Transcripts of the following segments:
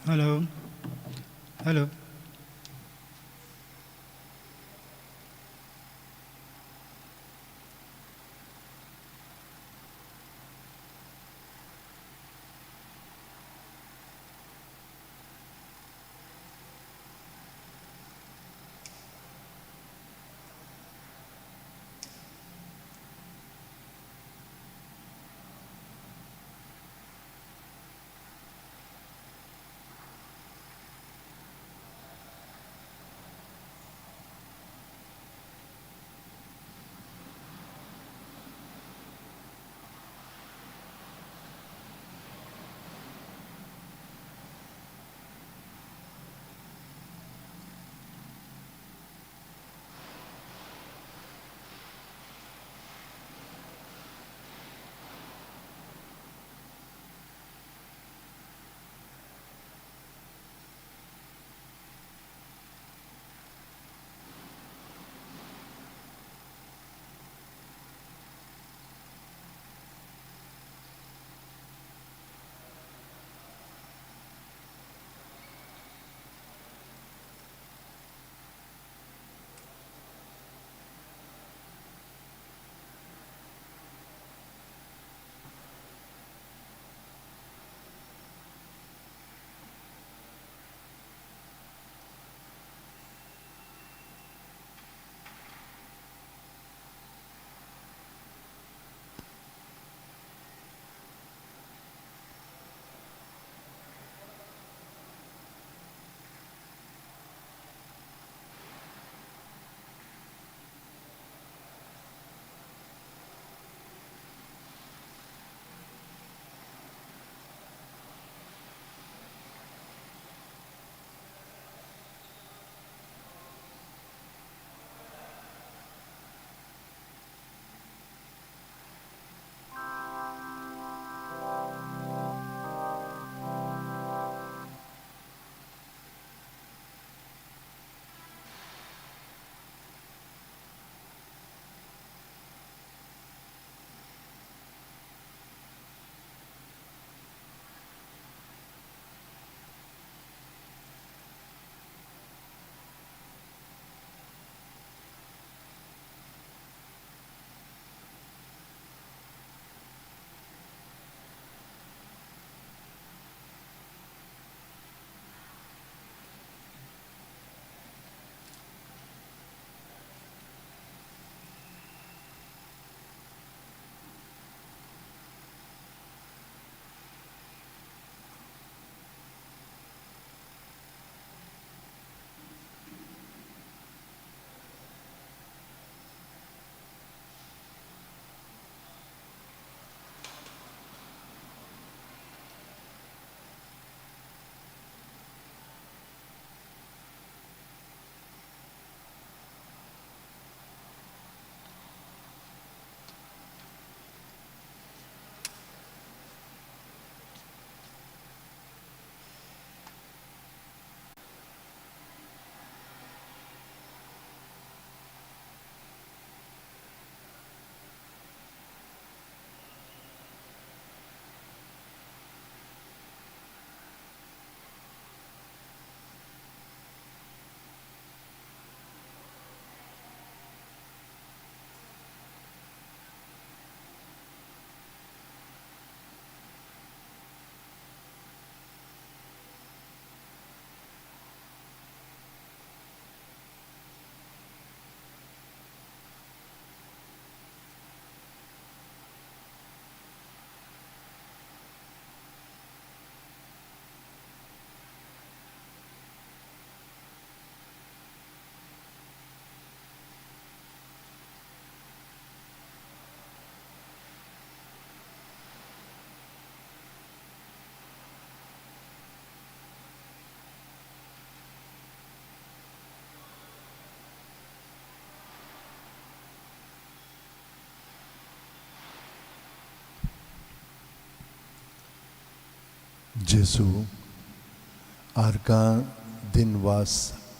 Hello hello. जेजू आर्गां दिनवास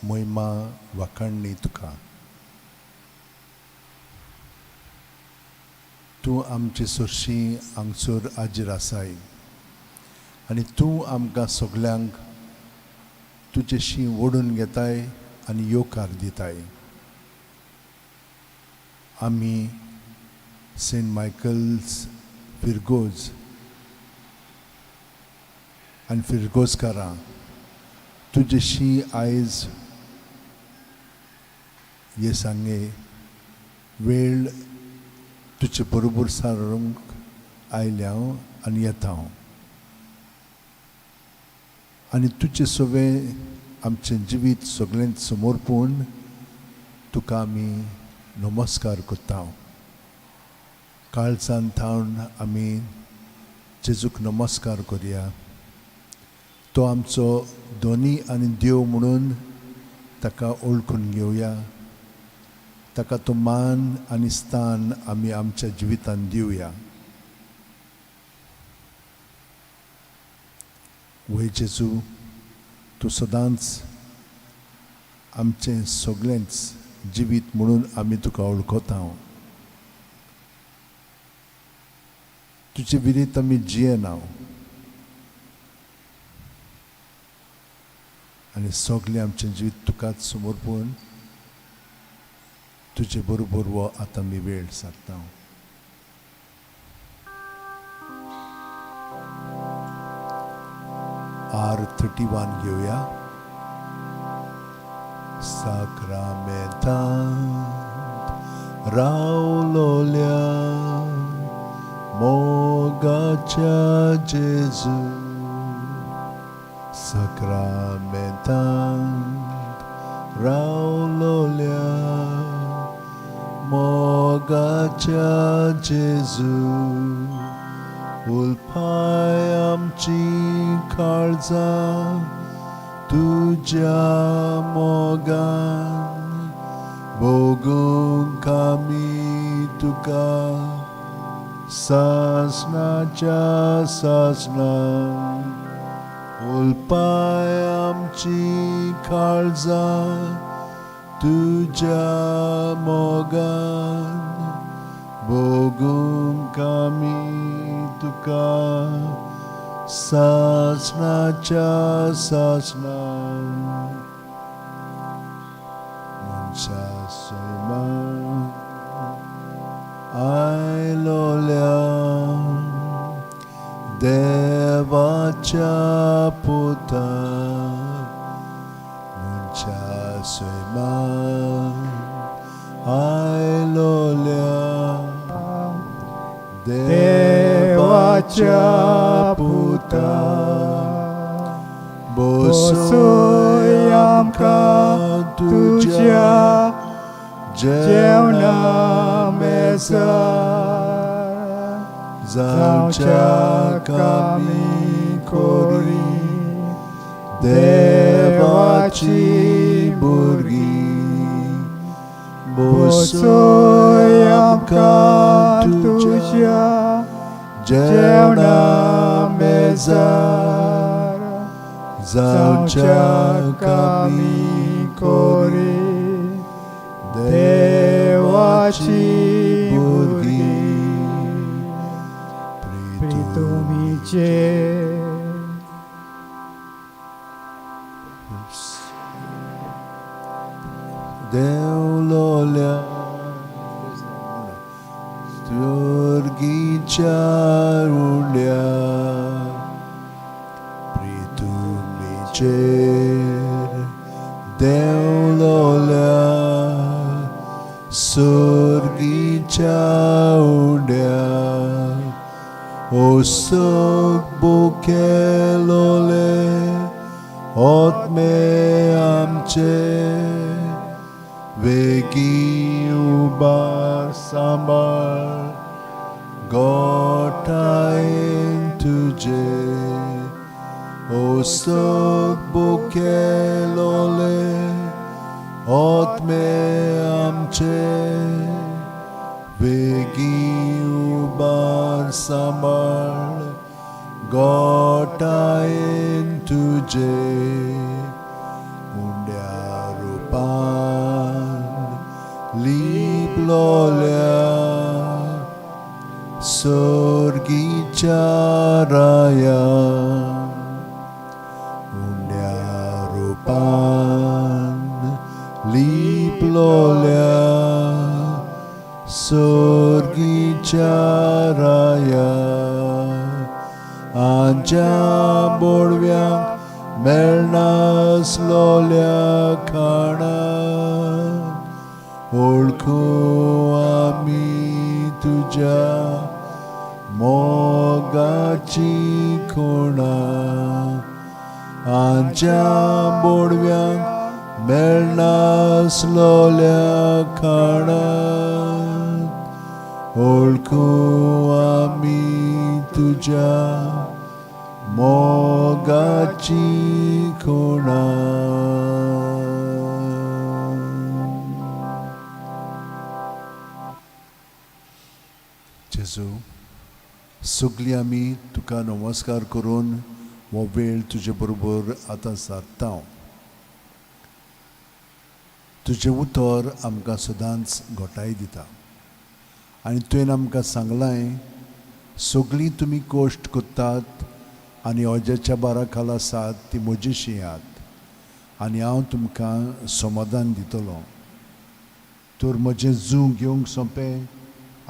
मोहिमा वाखाणणी तुका। तूं आमचे सरशी हांगसर हाजीर आसाय आनी तूं आमकां सगल्यांक तुजेशी ओडून घेताय आनी येवकार दिताय. आमी सेंट मायकल्स फिरगोज आनी फिरगोजकारां तुजेशी आयज हे सांगे वेळ तुजे बरोबर सारूंक आयल्या हांव आनी येता हांव आनी तुजे सगळें आमचें जिवीत सगळें समर्पूण तुका आमी नमस्कार करता. काळजान थावन आमी जेजूक नमस्कार करया. तो आमचो धनी आनी देव म्हणून ताका ओळखून घेवया. ताका तो मान आनी स्थान आमी आमच्या जिवितांत दिवया. वय जेजू, तूं सदांच आमचें सगळेंच जिवीत म्हणून आमी तुका वळखता. तुजे विरीत आमी जियेना आनी सगळें आमचें जिवीत तुकाच समर्पून तुजे बरोबर हो आतां आमी वेळ सारता. R31 घेवया. साक्रामेंतांत रावलोल्या मोगाच्या जेजू, साक्रामेंतांत रावलोल्या मोगाच्या जेजू, उलपाय आमची काळजां तुज्या मोगान, भोगूंक आमी तुका सासणाच्या सासणान. उलपाय आमची काळजां तुज्या मोगान, भोगूंक आमी तुका सासणाच्या सासणान. मनशा सैमान आयलोल्या देवाच्या पुता, मनशा सैमान आयलोल्या देवाच्या पुता, बसय आमकां तुज्या जेवणा मेजार, जावच्याक आमी कोरी देवाची भुरगीं, बसय आमकां तुज्या जेवणा मेजार, जावच्याक आमी कोरी देवाची भुरगीं. प्रितुमीचे देवलोल्या स्वर्गीच्या उंड्या, प्रितुमीचेर देवलोल्या स्वर्गीच्या उंड्या, ओसक बुकेलोले आत्मे आमचे, वेगीं उबार सांबाळ गोठायेन तुजे, ओसक बुकेलोले आत्मे आमचे, वेगीं उबार सांबाळ गोठायेन तुजे. उंड्या रुपान लिपलोल्या स्वर्गीच्या राया, उंड्या रुपान पान लिपलोल्या सोर्गीच्या राया आमच्या बोडव्यांक मेळनासलोल्या खाणा ओळखू आमी तुज्या मोगाची खुणा आमच्या बोडव्यांक मेळनासलोल्या खाणा ओळखू आमी तुज्या मोगाची खुणा. जेजू, सगळीं आमी तुका नमस्कार करून हो वेळ तुजे बरोबर आतां सारता. तुजें उतर आमकां सदांच घोटाय दिता आनी तुवें आमकां सांगलां सगळीं तुमी कश्ट करतात आनी अज्याच्या बारा खाला आसात ती म्हजीशी येयात आनी हांव तुमकां समाधान दितलो. तर म्हजें जूं घेवंक सोंपें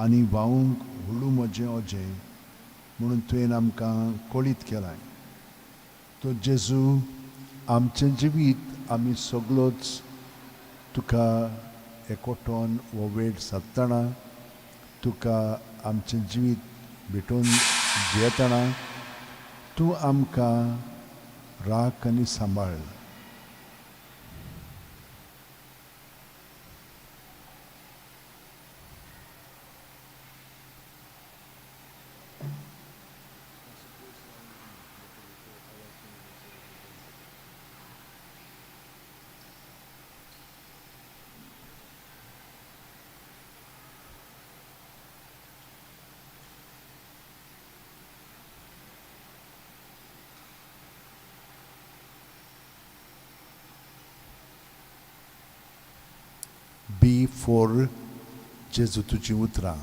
आनी व्हांवूंक हळू म्हजें अजें म्हणून तुवें आमकां कळीत केलां. तर जेजू, आमचें जिवीत आमी सगळोच तुका एकवटोन हो वेळ सादतना, तुका आमचें जिवीत भेटोवन जियेतना तूं आमकां राख आनी सांबाळ. बी फोर जेजू तुजीं उतरां.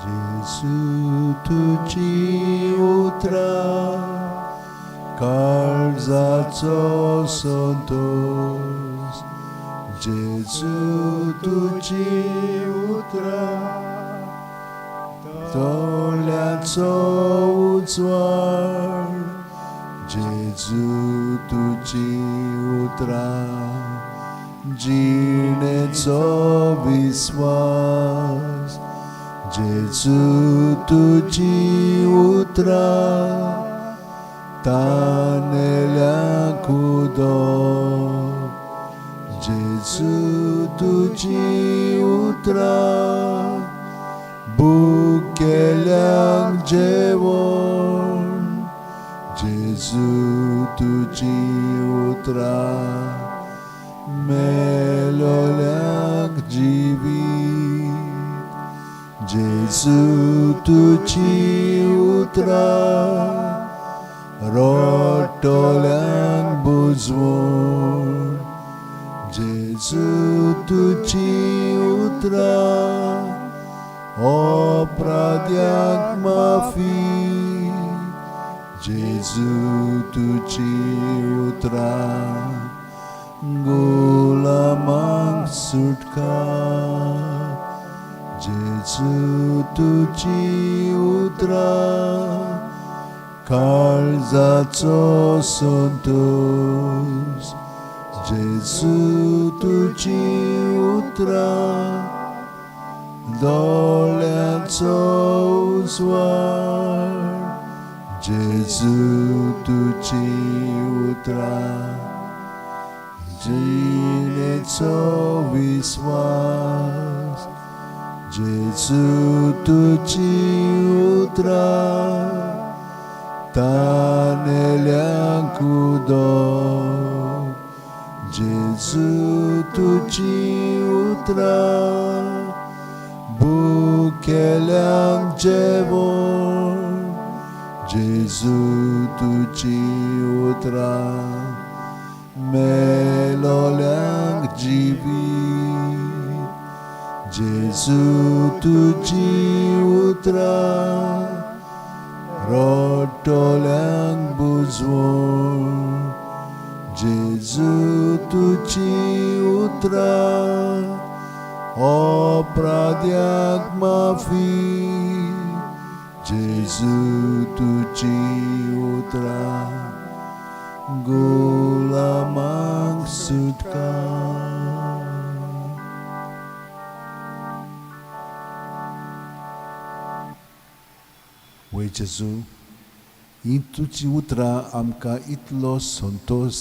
जेजू तुजीं उतरां काळजाचो संतोश, जेजू तुजीं उतरां तोळ्याचो उजवाड, जेजू तुजीं उतरां जिणेचो विस्वास, जेजू तुजीं उतरां तानेल्यांक उदक, जेजू तुजीं उतरां भुकेल्यांक जेवण, जेजू तुजीं उतरां मेलोल्यांक जिवीत, जेजू तुजीं उतरां रोटोल्यांक बुजवण, जेजू तुजीं उतरां अपराध्यांक माफी, जेजू तुजीं उतरां गुलामांक सुटका, जेजू तुजीं उतरां काळजाचो संतोश, जेजू तुजीं उतरां दोळ्यांचो उजवाड, जेजू तुजीं उतरां जिणेचो विस्वास, जेजू तुजीं उतरां तानेल्यांक उदक, जेजू तुजीं उतरां भुकेल्यांक जेवण, जेजू तुजीं उतरां मेलोल्यांक जिवीत, जेजू तुजी उतरां रडटल्यांक बुजवण जेजू तुजी उतरां अपराध्याक माफी जेजू तुजी उतरां गुलामांक सुटका. वय जेजू, ही तुजी उतरां आमकां इतलो संतोश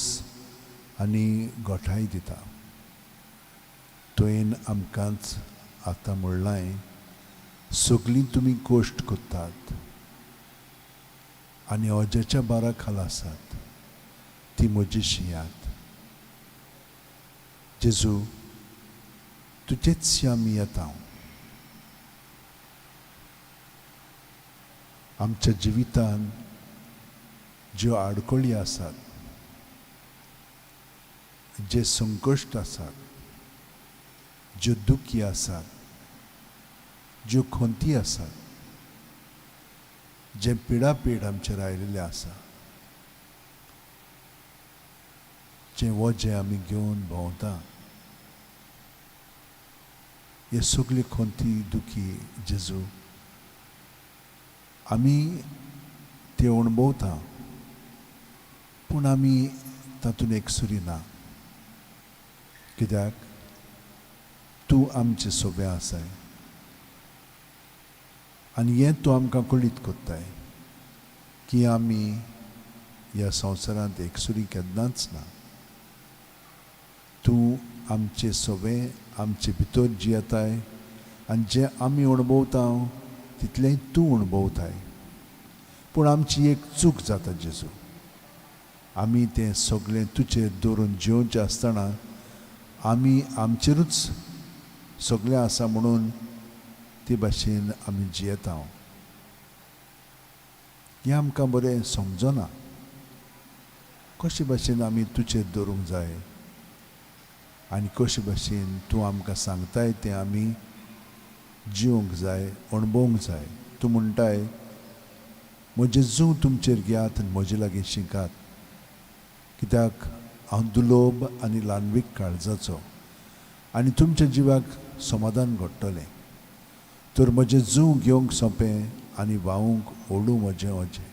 आनी गोठाय दिता. तुवें आमकांच आतां म्हणलां, सगळीं तुमी कश्ट करतात आनी अजाच्या बारा खाला आसात, ती म्हजी शियात. जेजू, तुजेच आमी येता. आमच्या जिवितांत ज्यो आडखळी आसात, जे संकश्ट आसात, ज्यो दुखी आसात, ज्यो खंती आसात, जे पिडापीड आमचेर आयिल्लें आसा, जें वजें आमी घेवन भोंवता, हे सगळे खंती दुखी जेजू आमी ते अणभवता, पूण आमी तातूंत एकसुरी ना. कित्याक तूं आमचे सोबे आसाय आनी हें तूं आमकां कळीत करताय की आमी ह्या संवसारांत एकसुरी केन्नाच ना. तूं आमचे सोबे आमचे भितर जियेताय आनी जें आमी अणभवता तितलेंय तूं अणभवताय. पूण आमची एक चूक जाता जेजू, आमी तें सगळें तुजेर दवरून जियोवचें आसतना आमी आमचेरूच सगळें आसा म्हणून ते भाशेन आमी जियेता. हें आमकां बरें समजना, कशे भाशेन आमी तुजेर दवरूंक जाय आनी कशे भाशेन तूं आमकां सांगताय तें आमी जिवंक जाय, अणभवंक जाय. तूं म्हणटाय, म्हजें जूं तुमचेर घेयात आनी म्हजे लागीं शिकात, कित्याक हांव दुलोब आनी ल्हानवीक काळजाचो आनी तुमच्या जिवाक समाधान घडटलें. तर म्हजें जूं घेवंक सोंपें आनी व्हांवूंक ओडूं म्हजें ओजें.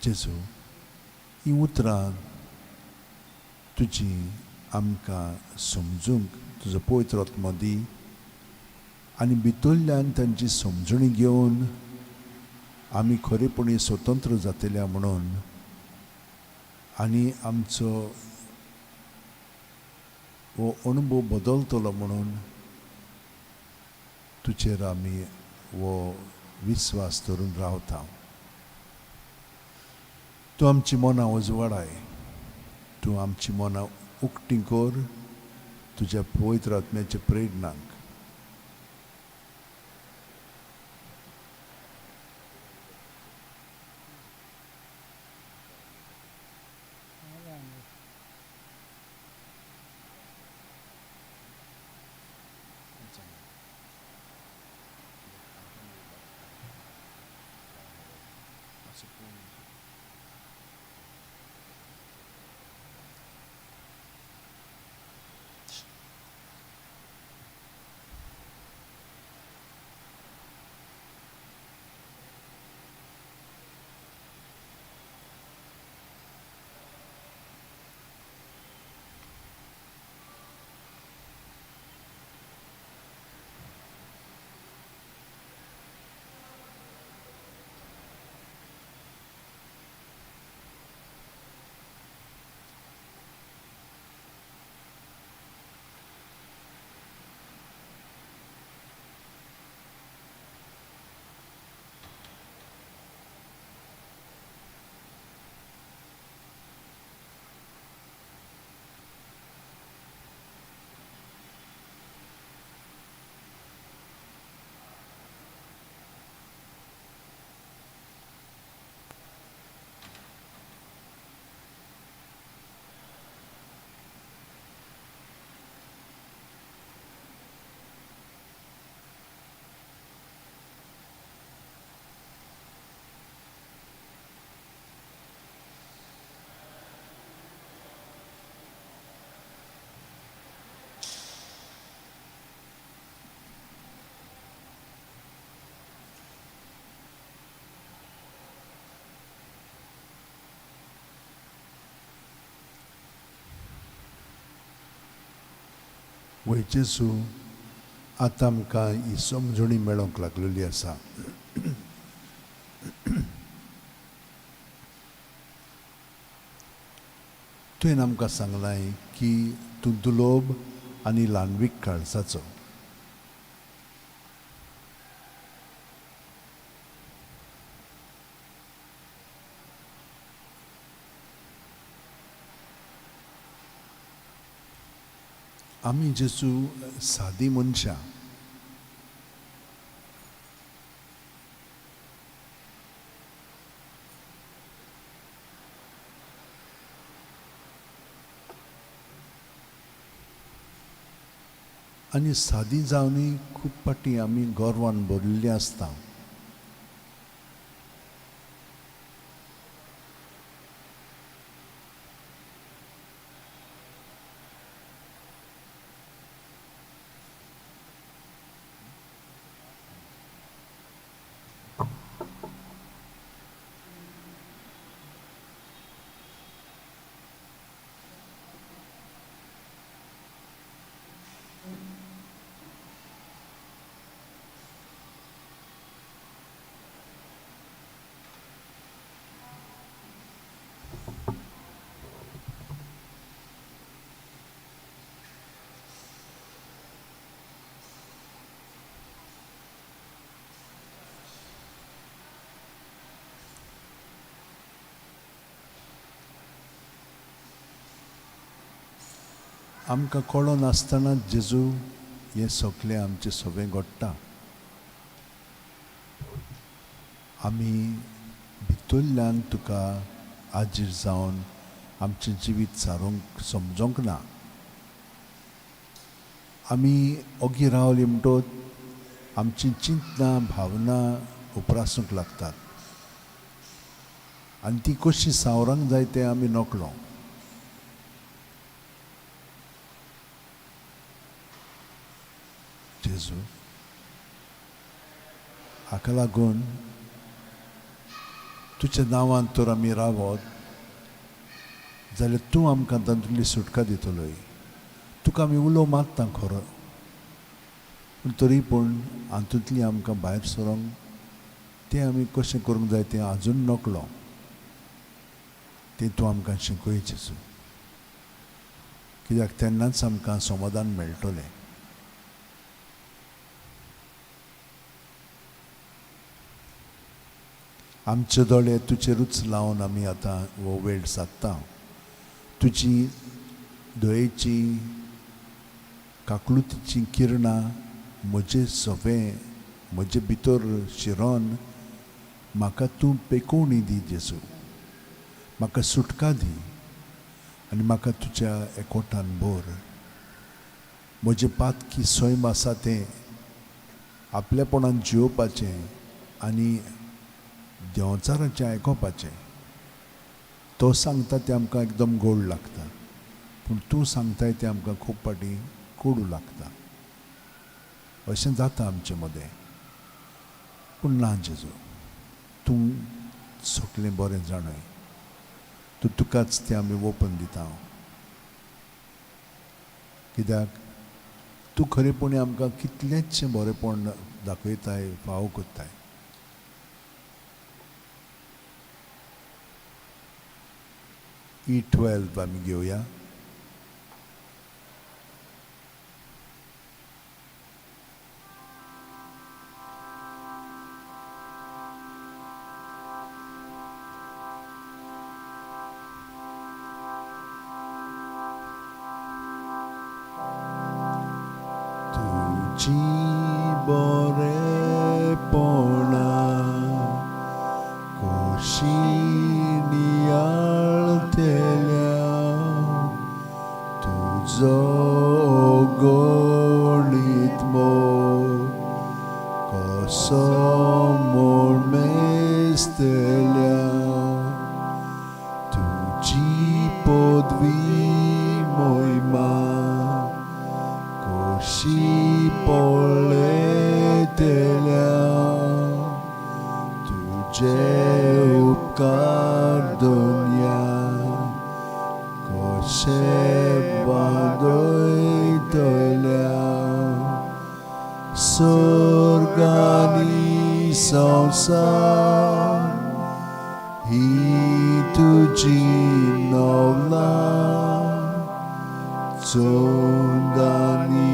जेजू, हीं उतरां तुजी आमकां समजूंक तुजो पवित्र आत्मो दी आनी भितरल्यान तांची समजणी घेवन आमी खरेपणी स्वतंत्र जातल्या म्हणून आनी आमचो हो अणभव बदलतलो म्हणून तुजेर आमी हो विस्वास धरून रावता. तूं आमची मनां उजवाडाय, तूं आमची मनां उक्तीं कर तुज्या पवित्र आत्म्याच्या प्रेरणांक. वय जेजू, आतां आमकां ही समजणी मेळोंक लागलेली आसा. तुवें आमकां सांगलां की तूं दुलोब आनी ल्हानवीक काळजाचो. आमी जेजू सादी मनशां. आनी सादी जावनूय खूब फावटी आमी गर्वान भरिल्लीं आसता. आमकां कळोन आसतना जेजू हें सगळें आमचें सगळें घडटा. आमी भितरल्यान तुका आजीर जावन आमचें जिवीत सारूंक समजोंक ना. आमी ओगी रावली म्हणटोच आमची चिंतना भावना उप्रासूंक लागतात आनी ती कशी सावरांक जाय तें आमी नकळो. जेजू, हाका लागून तुज्या नांवान तर आमी रावत जाल्यार तूं आमकां तातूंतली सुटका दितलोय. तुका आमी उलो मारता खरो, पूण तरी पूण हातूंतली आमकां भायर सरोंक तें आमी कशें करूंक जाय तें आजून नकळो. तें तूं आमकां शिकय जेजू, कित्याक तेन्नाच आमकां समाधान मेळटलें. आमचे दोळे तुजेरूच लावन आमी आतां हो वेळ सादता. तुजी दयेची काकलुतीचीं किरणां म्हजे सवें म्हजे भितर शिरोन म्हाका तूं पेकोवणी दी जेजू. म्हाका सुटका दी आनी म्हाका तुज्या एकवटान भर. म्हजें पातकी सैम आसा तें आपलेपणान जियोवपाचें आनी देंवचाराचें आयकोपाचें. तो सांगता तें आमकां एकदम गोड लागता, पूण तूं सांगताय तें आमकां खूब फावटी कोडू लागता. अशें जाता आमचे मदें. पूण ना जेजू, तूं सगळें बरें जाणय. तूं तुकाच तें आमी ओपन दिता. कित्याक तूं खरेपणी आमकां कितलेंच बरेंपण दाखयताय, फावो करताय. E12 आमी घेवया. तुजी बरेपणा कशी नियाळतेल्या, तुजो गणीत मोग कसो म्हूण मेजतल्या, तुजी पदवी मोहिमा कशी पळयतल्या, तुजे उपकार दुनिया कशे वादयतल्या. पावसान ही तुजी नवला चंदानी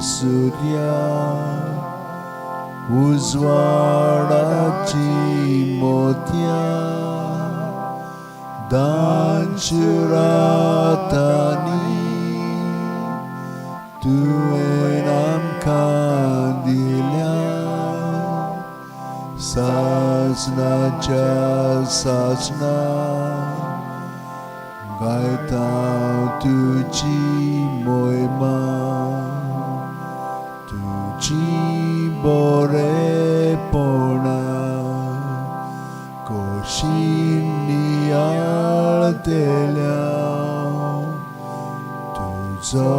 सुर्या उजवाडाची मोतयां दानशुरातांनी तुवें आमकां दिल्या सासणाच्या सासणा गायता तुजी मोहिमा तुजी बरेपणा कशी नियाळतेल्या तुजो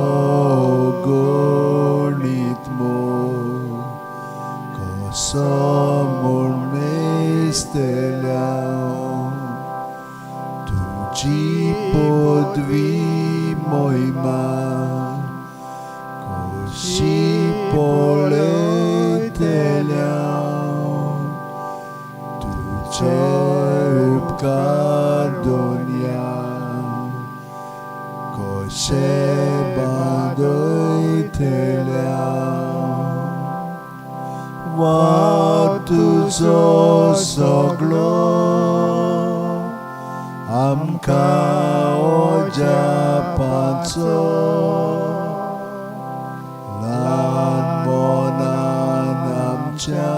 गणीत मोग कसो म्हूण मेजतल्या तुजी पदवी मोहिमा कशी पळयतल्या तुजे उपकार दोनया कशे बांदयतल्या वा तुजो सगळो आमकां अजापाचो ल्हान मनान आमच्या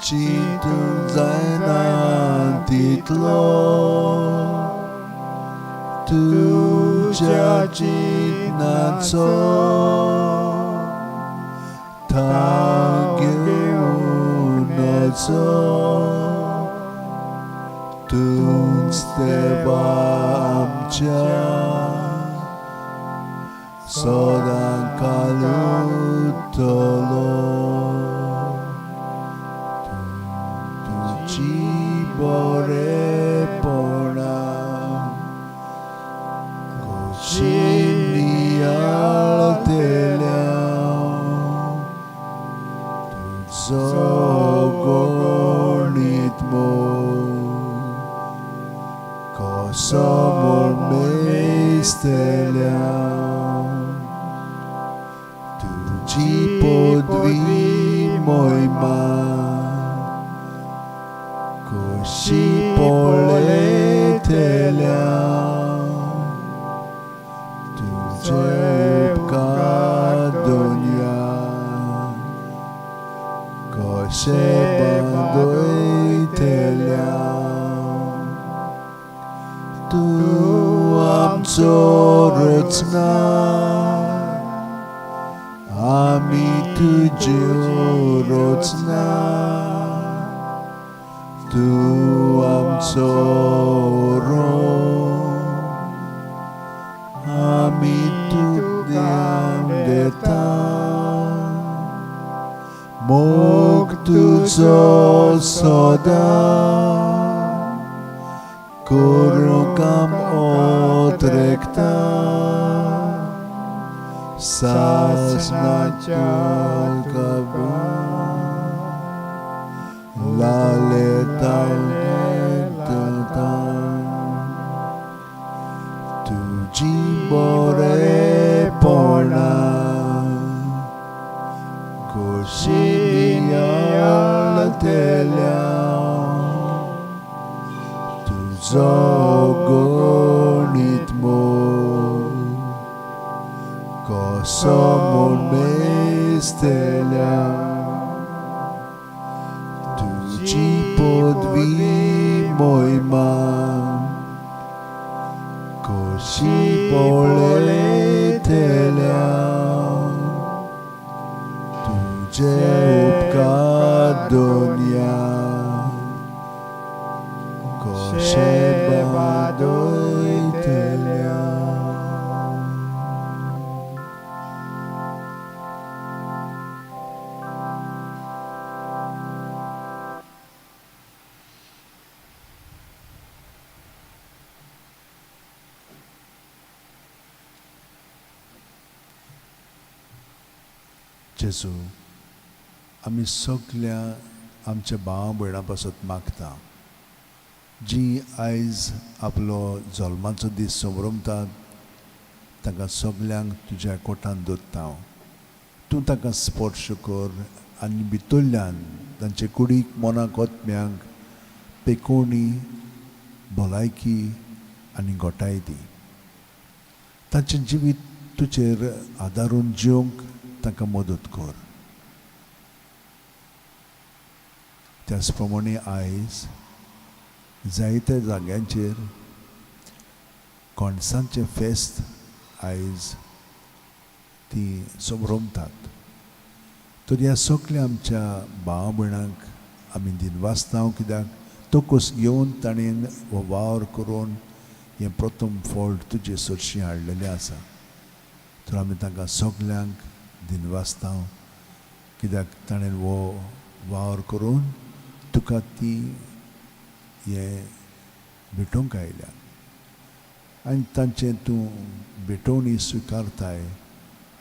चिंतूंक जायना तितलो तुज्या चिंतनाचो थाव घेवं नजो तूंच देवा आमच्या सदां काल उरतलो तुजी बरेपणा कशी नियाळतेल्या तुजो गणीत मोग कसो म्हूण मेजतल्या तुजी पदवी मोहिमा कशी पळयतल्या तुजे उपकार दोनया कशे बांदयतल्या तूं आमचो रचना आमी तुज्यो रचना तूं आमचो रोम आमी तुज्ञान दिता मोग तुजो सदां करूंक आम ओतरेकता सासणाच्या तुजी बरेपणा कशी नियाळतेल्या तुजो गणीत मोग कसो म्हूण मेजतल्या तुजी पदवी मोहिमा कशी पळयतल्या तुजे उपकार दोनया कशे बांदयतल्या. जेजू, आमी सगल्या आमच्या भावा भयणां पासत मागता जी आयज आपलो जल्माचो दीस समरमतात तांकां सगल्यांक तुज्या कोटान दवरता हांव. तूं तांकां स्पर्श कर आनी भितरल्यान तांचे कुडीक मनाक आत्म्यांक पेकोवणी भलायकी आनी घटाय दी. तांचें जिवीत तुजेर आदारून जिवंक तांकां मदत कर. त्याच प्रमाणे आयज जायत्या जाग्यांचेर कणसांचें फेस्त आयज ती समरमतात. तर ह्या सगल्या आमच्या भाव भयणांक आमी दिनवासता कित्याक तकस घेवन ताणें हो वावर करून हें प्रथम फळ तुजे सरशी हाडलेलें आसा. तर आमी तांकां सगल्यांक दिनवासता कित्याक ताणें हो वावर करून तुका ती हें भेटोवंक आयल्या आनी तांचें तूं भेटवणी स्विकारताय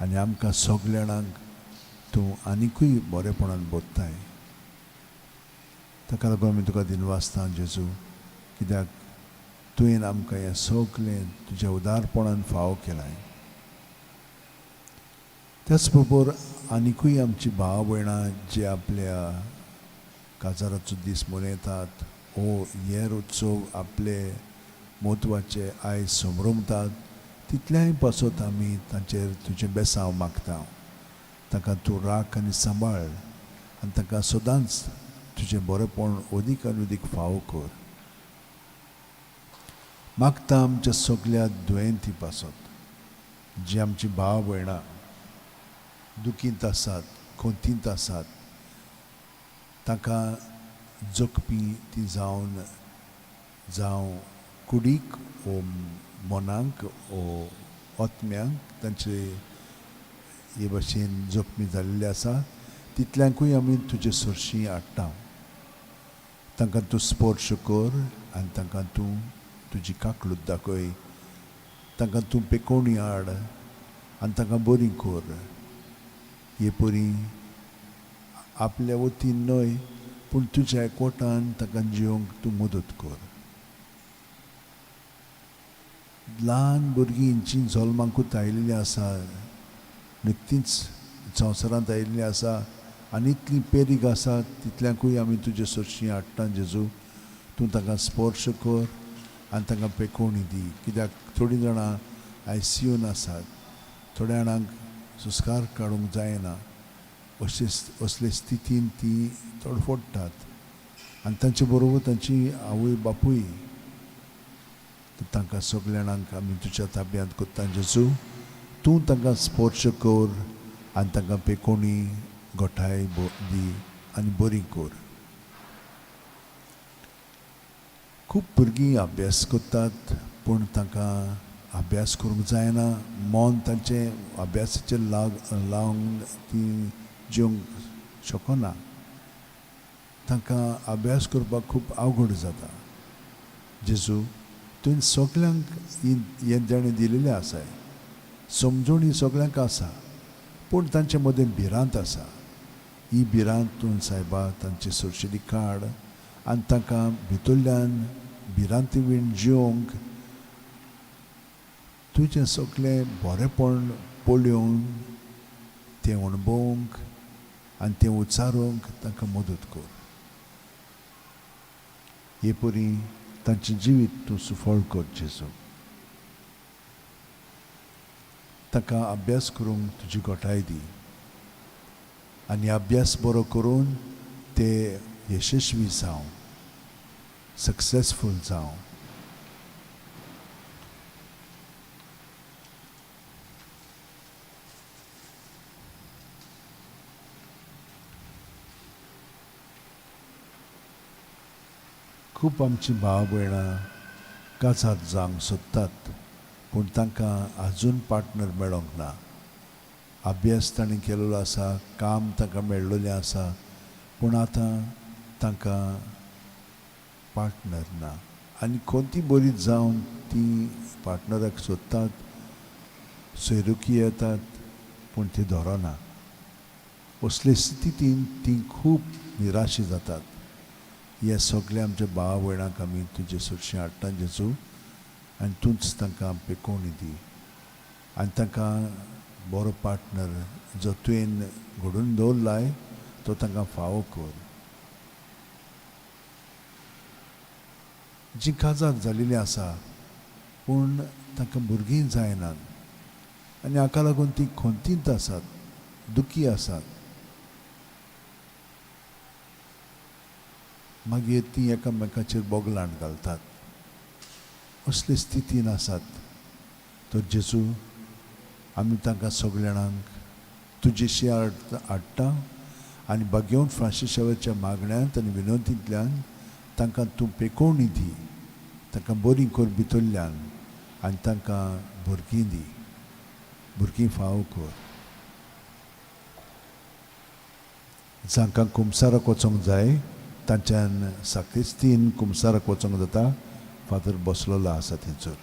आनी आमकां सगल्या जाणांक तूं आनिकूय बरेपणान बदताय. ताका लागून आमी तुका दिनवासता जेजू कित्याक तुवें आमकां हें सगलें तुज्या उदारपणान फावो केलां. त्याच बरोबर आनिकूय आमची भाव भयणां जे आपल्या काजाराचो दीस मनयतात वो हेर उत्सव आपले म्हत्वाचे आयज समरमतात तितल्याय पासत आमी तांचेर तुजें बेसांव मागता. तांकां तूं राख आनी सांबाळ आनी तांकां सदांच तुजें बरेपण अदीक आनी अदीक फावो कर. मागता आमच्या सगल्या दुयेंती पासत जी आमची भाव भयणां दुखींत आसात खंतींत आसात तांकां जखपी ती जावन जावं कुडीक वो मनाक वो आत्म्यांक तांचे हे भाशेन जखमी जाल्ले आसा तितल्यांकूय आमी तुजे सरशी हाडटा. तांकां तूं स्पर्श कर आनी तांकां तूं तुजी काकलूत दाखय. तांकां तूं पेकोवणी हाड आनी तांकां बरी कर. हे परी आपल्या वतीन न्हय पूण तुज्या एकवटान तांकां जिवंक तूं मदत कर. ल्हान भुरगीं जीं जल्माकूच आयिल्लीं आसा निकतींच संवसारांत आयिल्लीं आसा आनी इतलीं पेरीग आसा तितल्यांकूय आमी तुजे सरशी हाडटा जेजू. तूं तांकां स्पर्श कर आनी तांकां पेकोवणी दी कित्याक थोडीं जाणां आयसीयून आसात थोड्या जाणांक संस्कार काडूंक जायना अशे असले स्थितीन ती तडफडटात आनी तांचे बरोबर तांची आवय बापूय. तांकां सगल्या जाणांक आमी तुज्या ताब्यांत करता जेजू. तूं तांकां स्पर्श कर आनी तांकां पेकोवणी घटाय दी आनी बरी कर. खूब भुरगीं अभ्यास करतात पूण तांकां अभ्यास करूंक जायना. मन तांचें अभ्यासाचेर लावन ती जेवंक शकना. तांकां अभ्यास करपाक खूब अवघड जाता. जेजू तुवें सगल्यांक हें देणें दिलेलें आसाय समजणी सगल्यांक आसा पूण तांचे मदें भिरांत आसा. ही भिरांत तूं सायबा तांची सरशिली काड आनी तांकां भितरल्यान भिरांती वीण जिवंक तुजें सगलें बरेपण पळोवन तें अणभवंक आनी तें उच्चारूंक तांकां मदत कर. हे परी तांचें जिवीत तूं सुफळ कर जेजू. तांकां अभ्यास करूंक तुजी घटाय दी आनी अभ्यास बरो करून ते यशस्वी जावं सक्सेसफूल जावं. खूब आमची भाव भयणां काजार जावंक सोदतात पूण तांकां आजून पार्टनर मेळोंक ना. अभ्यास तांणी केल्लो आसा काम तांकां मेळ्ळेलें आसा पूण आतां तांकां पार्टनर ना आनी कोणती बरी जावन ती पार्टनराक सोदतात सोयरुकी येतात पूण ती धरना. असले स्थितीन ती खूब निराशी जातात. हे सगळे आमच्या भाव भयणांक आमी तुजे सरशी हाडटा जेजू, आनी तूंच तांकां पेकोवणी दी आनी तांकां बरो पार्टनर जो तुवें घडून दवरलाय तो तांकां फावो कर. जीं काजार जाल्लीं आसा पूण तांकां भुरगीं जायनात आनी हाका लागून तीं खंतींत आसात, दुखी आसात. मागीर तीं एकामेकाचेर बोगलांट घालतात. असले स्थितीन आसात तर जेजू आमी तांकां सगळ्यांक तुजेशी हाडटा आनी बागेवन फ्रांसिसाच्या मागण्यांत आनी विनंतींतल्यान तांकां तूं पेकोवणी दी, तांकां बरी कर भितरल्यान आनी तांकां भुरगीं दी, भुरगीं फावो कर. जांकां कुमसाराक वचोंक जाय तांच्यान साक्रिस्तीन कुमसाराक वचोंक जाता. फादर बसलेलो आसा थंयसर.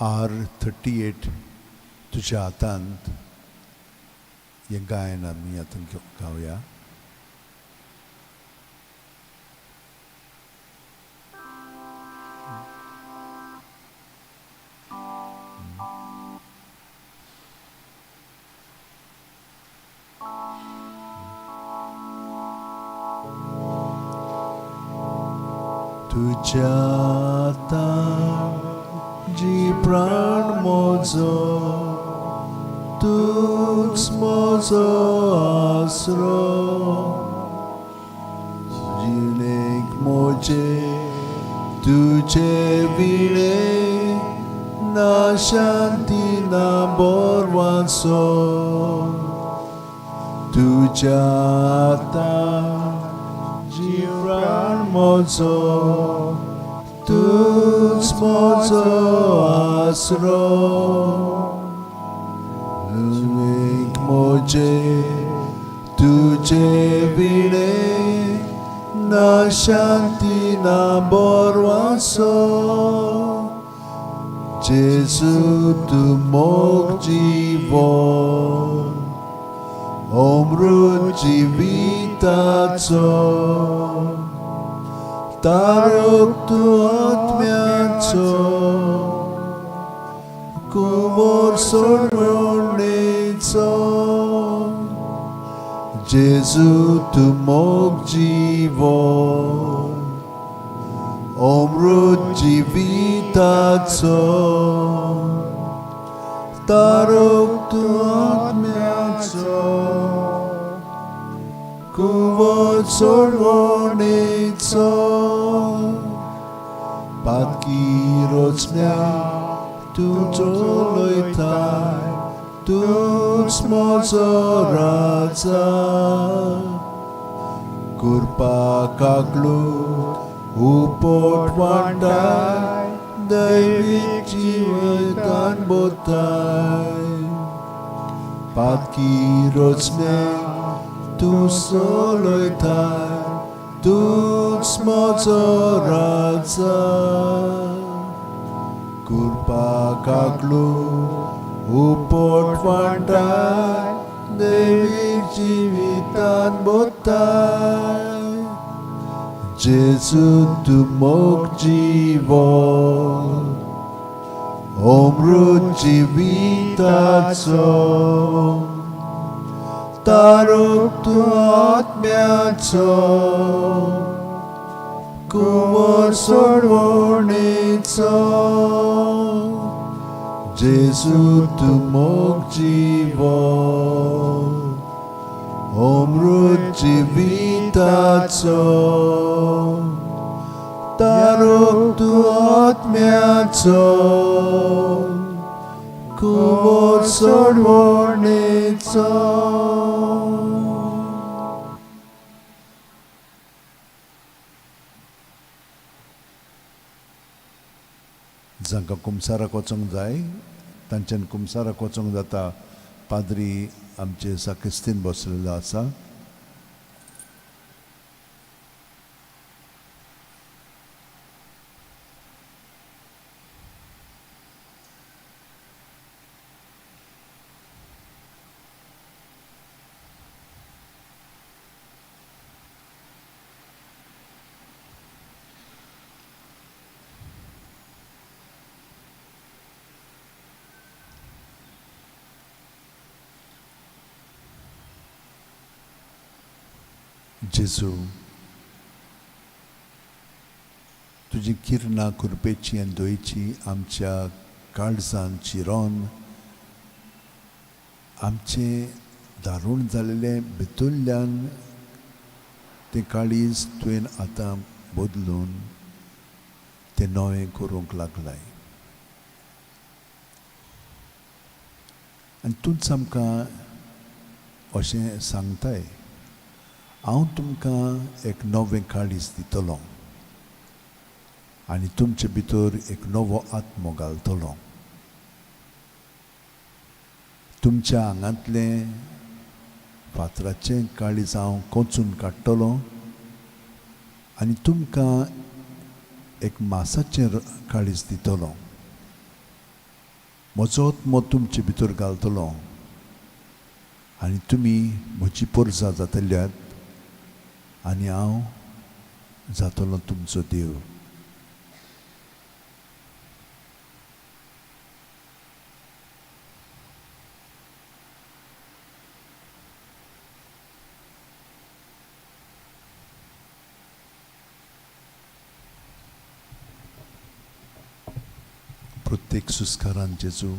R38 तुझ्या हातांत हें गायन आमी आतां गावया. तुझ्या हातांत जी प्राण म्हजो, तूंच म्हजो आसरो, जिणेक म्हजे तुजे विणे ना शांती ना बोरवांचो. तुज्या हातांत जी प्राण म्हजो, तूंच म्हजो आसरो, जिणेक म्हजे तुजे विणे ना शांती ना बोरवांचो. जेजू तूं मोग जिवो, अमृत जिविताचो, तारक तूं आत्म्याचो, कुंवर सोडणेचो. जेजू तूं मोग जिवो, अमृत जिविताचो, तारक तूं आत्म्याचो, कुंवर सोडणेचो. पातकी रचण्या तूं चलयताय, तूंच म्हजो राजा, कृपा काकलूट उपट वांटाय, दैवीक जिवितान बोताय. पातकी रचण्या तूं चलयताय, तूंच म्हजो राजा कृपा काकलू उपट वांटाय देवी जिवितान बोताय जेजू तूं मोग जीवन अमृत जिविताचो तारूक तूं आत्म्याचो कुंवर सोडवणेचो जेजू तूं मोग जीवन अमृत जिविताचो तारूक तूं आत्म्याचो कुंवर सोडवणेचो. जांकां कुमसाराक वचोंक जाय तांच्यान कुमसाराक वचोंक जाता. पाद्री आमचे साक्रिस्तीन बसलेलो आसा. जेजू तुजी किरणां कृपेची आनी दयेची आमच्या काळजान चिरोन आमचें दारूण जाल्लें भितरल्यान तें काळीज तुवें आतां बदलून तें नवें करूंक लागलाय आनी तूंच आमकां अशें सांगताय, हांव तुमकां एक नवें काळीज दितलो आनी तुमचे भितर एक नवो आत्मो घालतलो. तुमच्या आंगांतलें फातराचें काळीज हांव कोंचून काडटलो आनी तुमकां एक मासाचें काळीज दितलो. म्हजो आत्मो तुमचे भितर घालतलो आनी तुमी म्हजी पोरसां जातल्यात आनी हांव जातलो तुमचो देव. प्रत्येक सुस्कारान जेजू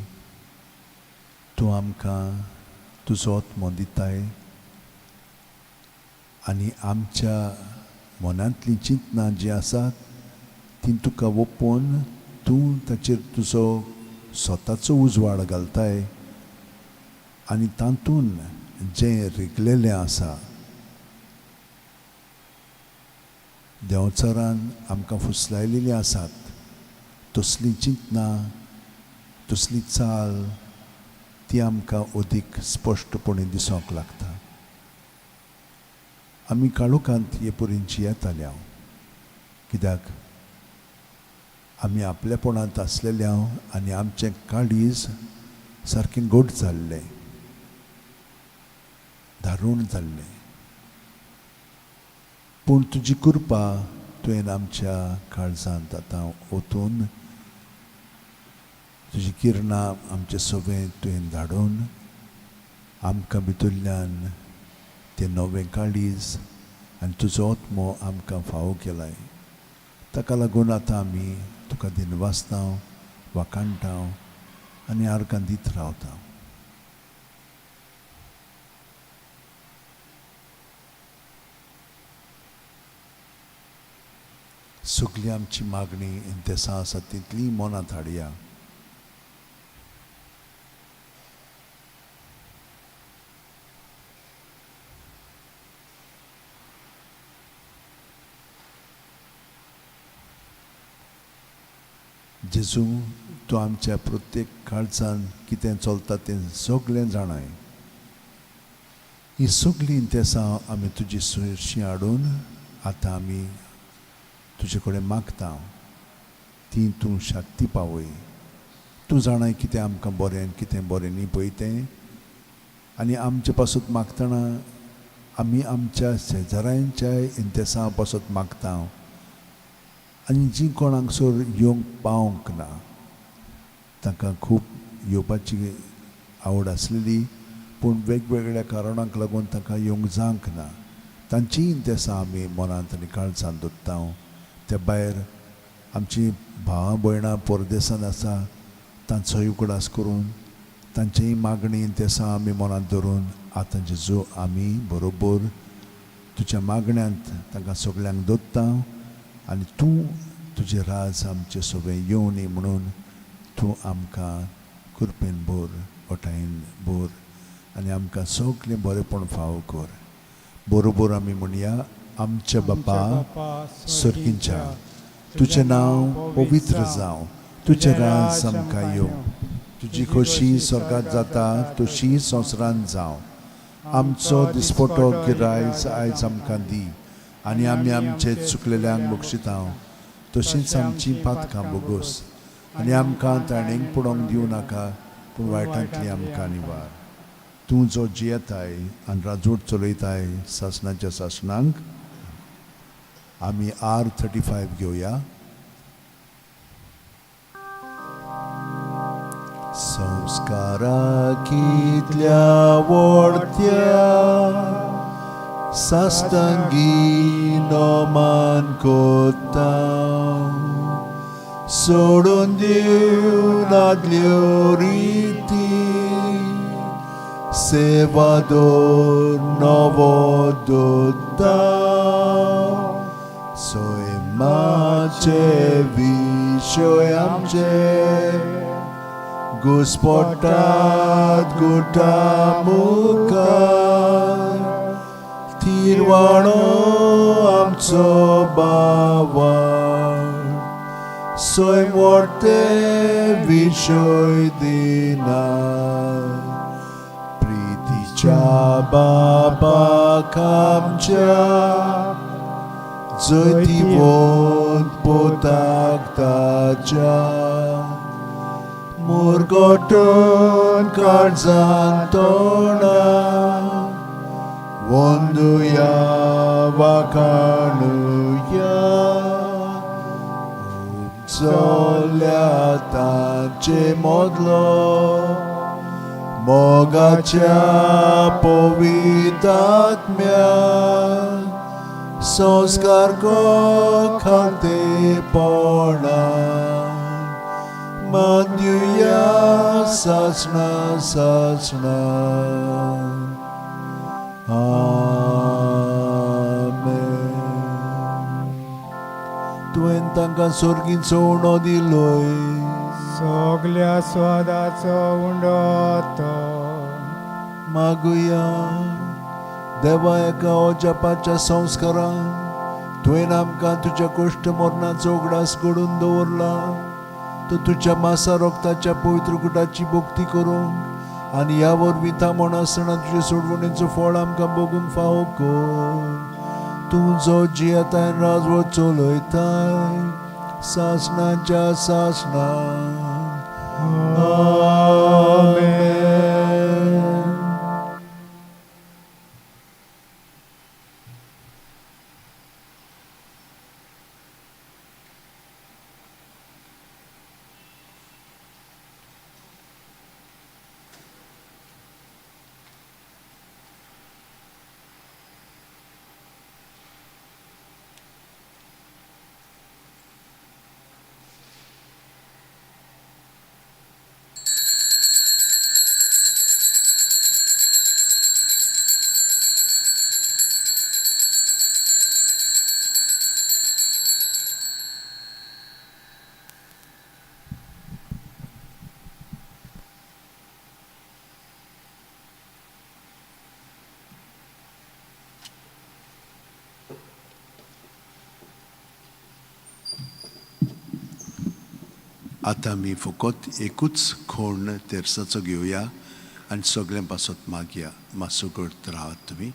तूं आमकां तुजो आत्मो दिताय आनी आमच्या मनांतलीं चिंतनां जीं आसात तीं तुका ओपोवन तूं ताचेर तुजो स्वताचो उजवाड घालताय आनी तातूंत जें रिगलेलें आसा देंवचारान आमकां फुसलायलेलीं आसात तसलीं चिंतनां तसली चाल ती आमकां अदीक स्पश्टपणे दिसूंक लागता. आमी काळोखांत हे परींची येताले हांव, कित्याक आमी आपलेपणांत आसलेले हांव आनी आमचें काळीज सारकें गोड जाल्लें, दारूण जाल्लें. पूण तुजी कृपा तुवें आमच्या काळजांत आतां ओतून तुजी किरणां आमचे सगळें तुवें धाडून आमकां भितरल्यान तें नवें काळीज आनी तुजो आत्मो आमकां फावो केलाय. ताका लागून आतां आमी तुका दिनवासता, वाखाणटा आनी आर्गां दीत रावता. सगळी आमची मागणी देसां आसा तितलीं मनांत हाडया. जेजू तूं आमच्या प्रत्येक काळजान कितें चलता तें सगळें जाणाय. ही सगळीं देसां आमी तुजी सुरशी हाडून आतां आमी तुजे कडेन मागता, ती तूं शक्ती पावय. तूं जाणाय कितें आमकां बरें कितें बरें न्ही पळय तें. आनी आमचे पासत मागतना आमी आमच्या शेजाऱ्यांच्या इंतेसां पासत मागता आनी जीं कोण हांगसर येवंक पावंक ना तांकां खूब येवपाची आवड आसलेली पूण वेगवेगळ्या कारणांक लागून तांकां येवंक जावंक ना, तांचीय इंतेसां आमी मनांत आनी काळजांत दवरता. त्या भायर आमची भावां भयणां परदेसांत आसा तांचोय उगडास करून तांचीय मागणी इंतेसां आमी मनांत धरून आतां जेजू आमी बरोबर तुज्या मागण्यांत तांकां सगल्यांक दवरता आनी तूं तुजें राज आमचें सगळें येवनी म्हणून तूं आमकां कृपेन भर, ओटायेन भर आनी आमकां सगळें बरेंपण फावो कर. बरोबर आमी म्हणया, आमच्या बापा सर्गींच्या, तुजें नांव पवित्र जावं, तुजें राज आमकां येवं, तुजी खोशी स्वर्गांत जाता तशी संवसारांत जावं. आमचो दिसपटो गिरायज आयज आमकां दी आनी आमी आमचे चुकलेल्यांक बक्षिता तशींच आमचीं पातकां बोगोस आनी आमकां ताणेंक पडोवंक दिवं नाका पूण वायटांतली आमकां निवार. तूं जो जियेताय आनी राजवट चलयताय सासणाच्या सासणांक. आमी R35 घेवया. संस्कारा कितल्या वोडत्या साश्टांगी नमान कोता, सोडून दिवन आदल्यो रिती, सेवा दवर नवो दोता, सैमाचे विशय आमचे घुस्पटात गुटा मुखार, थिरवाणो आमचो बावाळ, सैम वोडते विशय दिना, प्रितीच्या बाबाक आमच्या जैतिवंत पोताक ताच्या, मुरगोटून काळजान तोंडा वंदुया वाखाणुया, चोल्या तांचे मोदलो मोगाच्या पवितात्म्या, संस्कार को खातेपणा, मांद्युया सासणा सासणा. आमेन. तुवें तांकां सोर्गींचो उणो दिलोय, सगल्या स्वादाचो उंडो तो. मागुया देवा एका अजापाच्या संस्कारान तुवें आमकां तुज्या कोश्ट मरणाचो उगडास घडून दवरला, तो तुज्या मासा रोगताच्या पवित्र कुटाची भक्ती करूंक आनी ह्या वरवीं थांबोन आसतना तुजे सोडवणेचो फळ आमकां भोगूंक फावो कर. तूं जो जियेताय राजवट चलयताय सासणाच्या सासणाक. आमेन. आतां आमी फकत एकूच खोण तेर्साचो घेवया आनी सगळ्यां पासत मागया. मातसो करत राहात तुमी.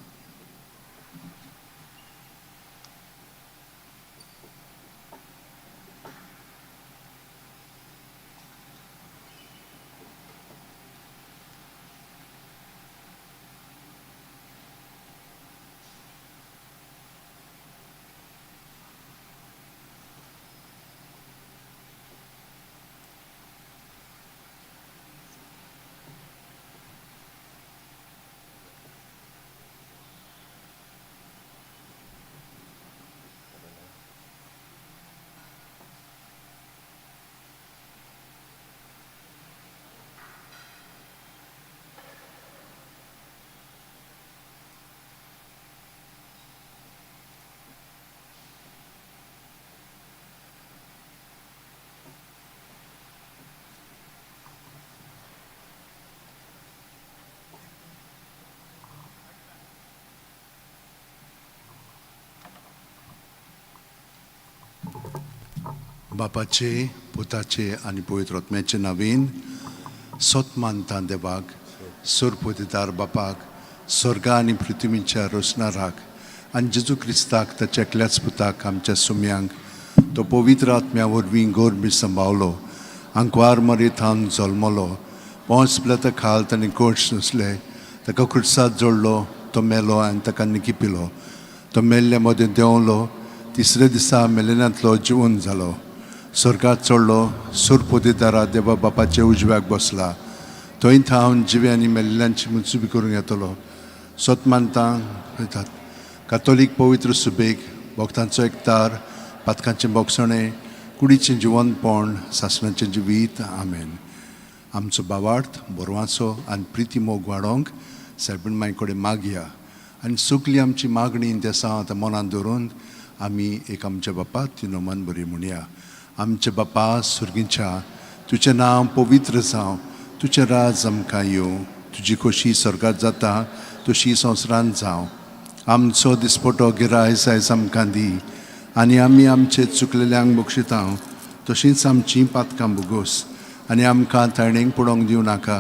बापाचे, पुताचे आनी पवित्र आत्म्याचे नवीन सत मानता देवाक, सोरपोतेदार बापाक, स्वर्गा आनी पृथ्वीच्या रोसणाराक आनी जेजू क्रिस्ताक ताच्या एकल्याच पुताक आमच्या सुम्यांक, तो पवित्र आत्म्या वरवीं गोरबी सांबावलो, आंकवार मरे थावन जल्मलो, पोंच प्लेता खाल ताणें कोश सोंसले, ताका खुर्साद जोडलो, तो मेलो आनी ताका निकिपिलो, तो मेल्ल्या मदें देंवलो, तिसऱ्या दिसा मेलेनांतलो जिवन जालो, स्वर्गात चडलो, सुरपोतेदारा देवा बापाच्या उजव्याक बसला, थंय थावन जिवे आनी मेल्ल्यांची मुन्सुबी करूंक येतलो. सत मानता कातोलीक पवित्र सुबेक, भक्तांचो एकतार, पातकांचें बोगसणें, कुडीचें जिवनपण, सासणाचें जिवीत. आमेन. आमचो बावार्थ बरवाचो आनी प्रिती मोग वाडोवंक सायबीण माई कडेन मागया आनी सगली आमची मागणी देसां आतां मनांत धरून आमी एक आमच्या बापा ती नमन बरी म्हणया. आमच्या बापा सुर्गीच्या, तुजें नांव पवित्र जावं, तुजें राज आमकां येवं, तुजी खोशी स्वर्गात जाता तशी संवसारांत जावं. आमचो दिसपटो गिरायस आयज आमकां दी आनी आमी आमचे चुकलेल्यांक बक्षिता तशींच आमचीं पातकां भोगोस आनी आमकां ताणेंक पडोवंक दिवं नाका,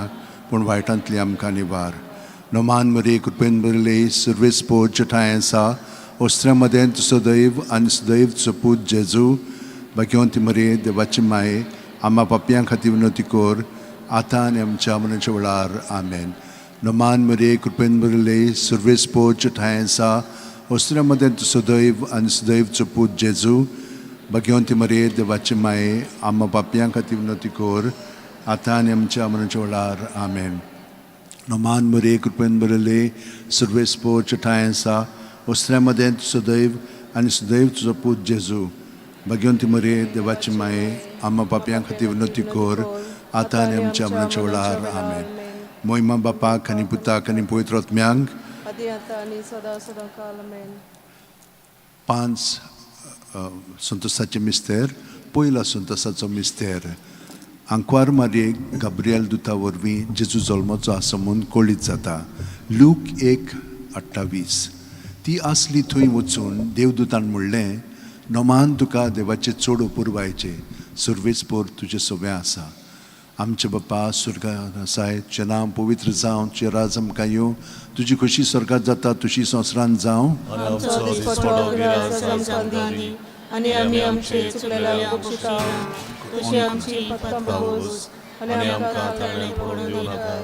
पूण वायटांतली आमकां निवार. नमान मरे, कृपेन भरले, सुर्वेस पोच ठांय आसा, ओस्त्र्या मदें सदैव आनी सदैव सपूत जेजू. भाग्यवंती मरे, देवाची माये, आमा पापयां खातीर विनवती कर, आतां आनी आमच्या मरणाच्या वेळार. आमेन. नमान मरे, कृपेन भरले, सुर्वेस पोच ठांय आसा, ओस्त्र्या मदें सदैव आनी सदैव पूत जेजू. भाग्यवंती मरे, देवाची माये, आमा पापयां खातीर विनवती कर, आतां आनी आमच्या मरणाच्या वेळार. आमेन. नमान मरे, कृपेन भरले, सुर्वेस पोच ठांय आसा, ओस्त्र्या मदें सदैव आनी सदैव तुजो पूत जेजू. भाग्यवंती मरे, देवाची माये, आमा पापयां खातीर विनवती कर, आतां आनी आमच्या मरणाच्या वेळार. आमेन. मोहिमा बापाक आनी पुताक आनी पवित्र आत्म्यांक. आदी आतां आनी सदां सदां काल. आमेन. पांच संतोसाचे मिस्तेर. पयलो संतोसाचो मिस्तेर, आंकवार मारयेक गाब्रियल दुता वरवीं जेजू जल्माचो आसा म्हूण कळीत जाता. लूक 1:28. ती आसली थंय वचून देवदूतान म्हणलें, नमान तुका, देवाचे चड अपुरबायेचे, सुर्वेस पोर तुजें सोबें आसा. आमचे बापा स्वर्गात आसाय, तुजें नांव पवित्र जावं, तुजें राज आमकां येवं, तुजी खोशी स्वर्गात जाता तशी संवसारांत जावं. आनी आमचो आमचो दिसपटो दिसपटो गिरास गिरास आमकां दी आनी आमी आमचे चुकलेल्यांक बक्षिता तशी आमची पातकां भोगोस आनी आमकां ताळें पडूंक दिवं नाका,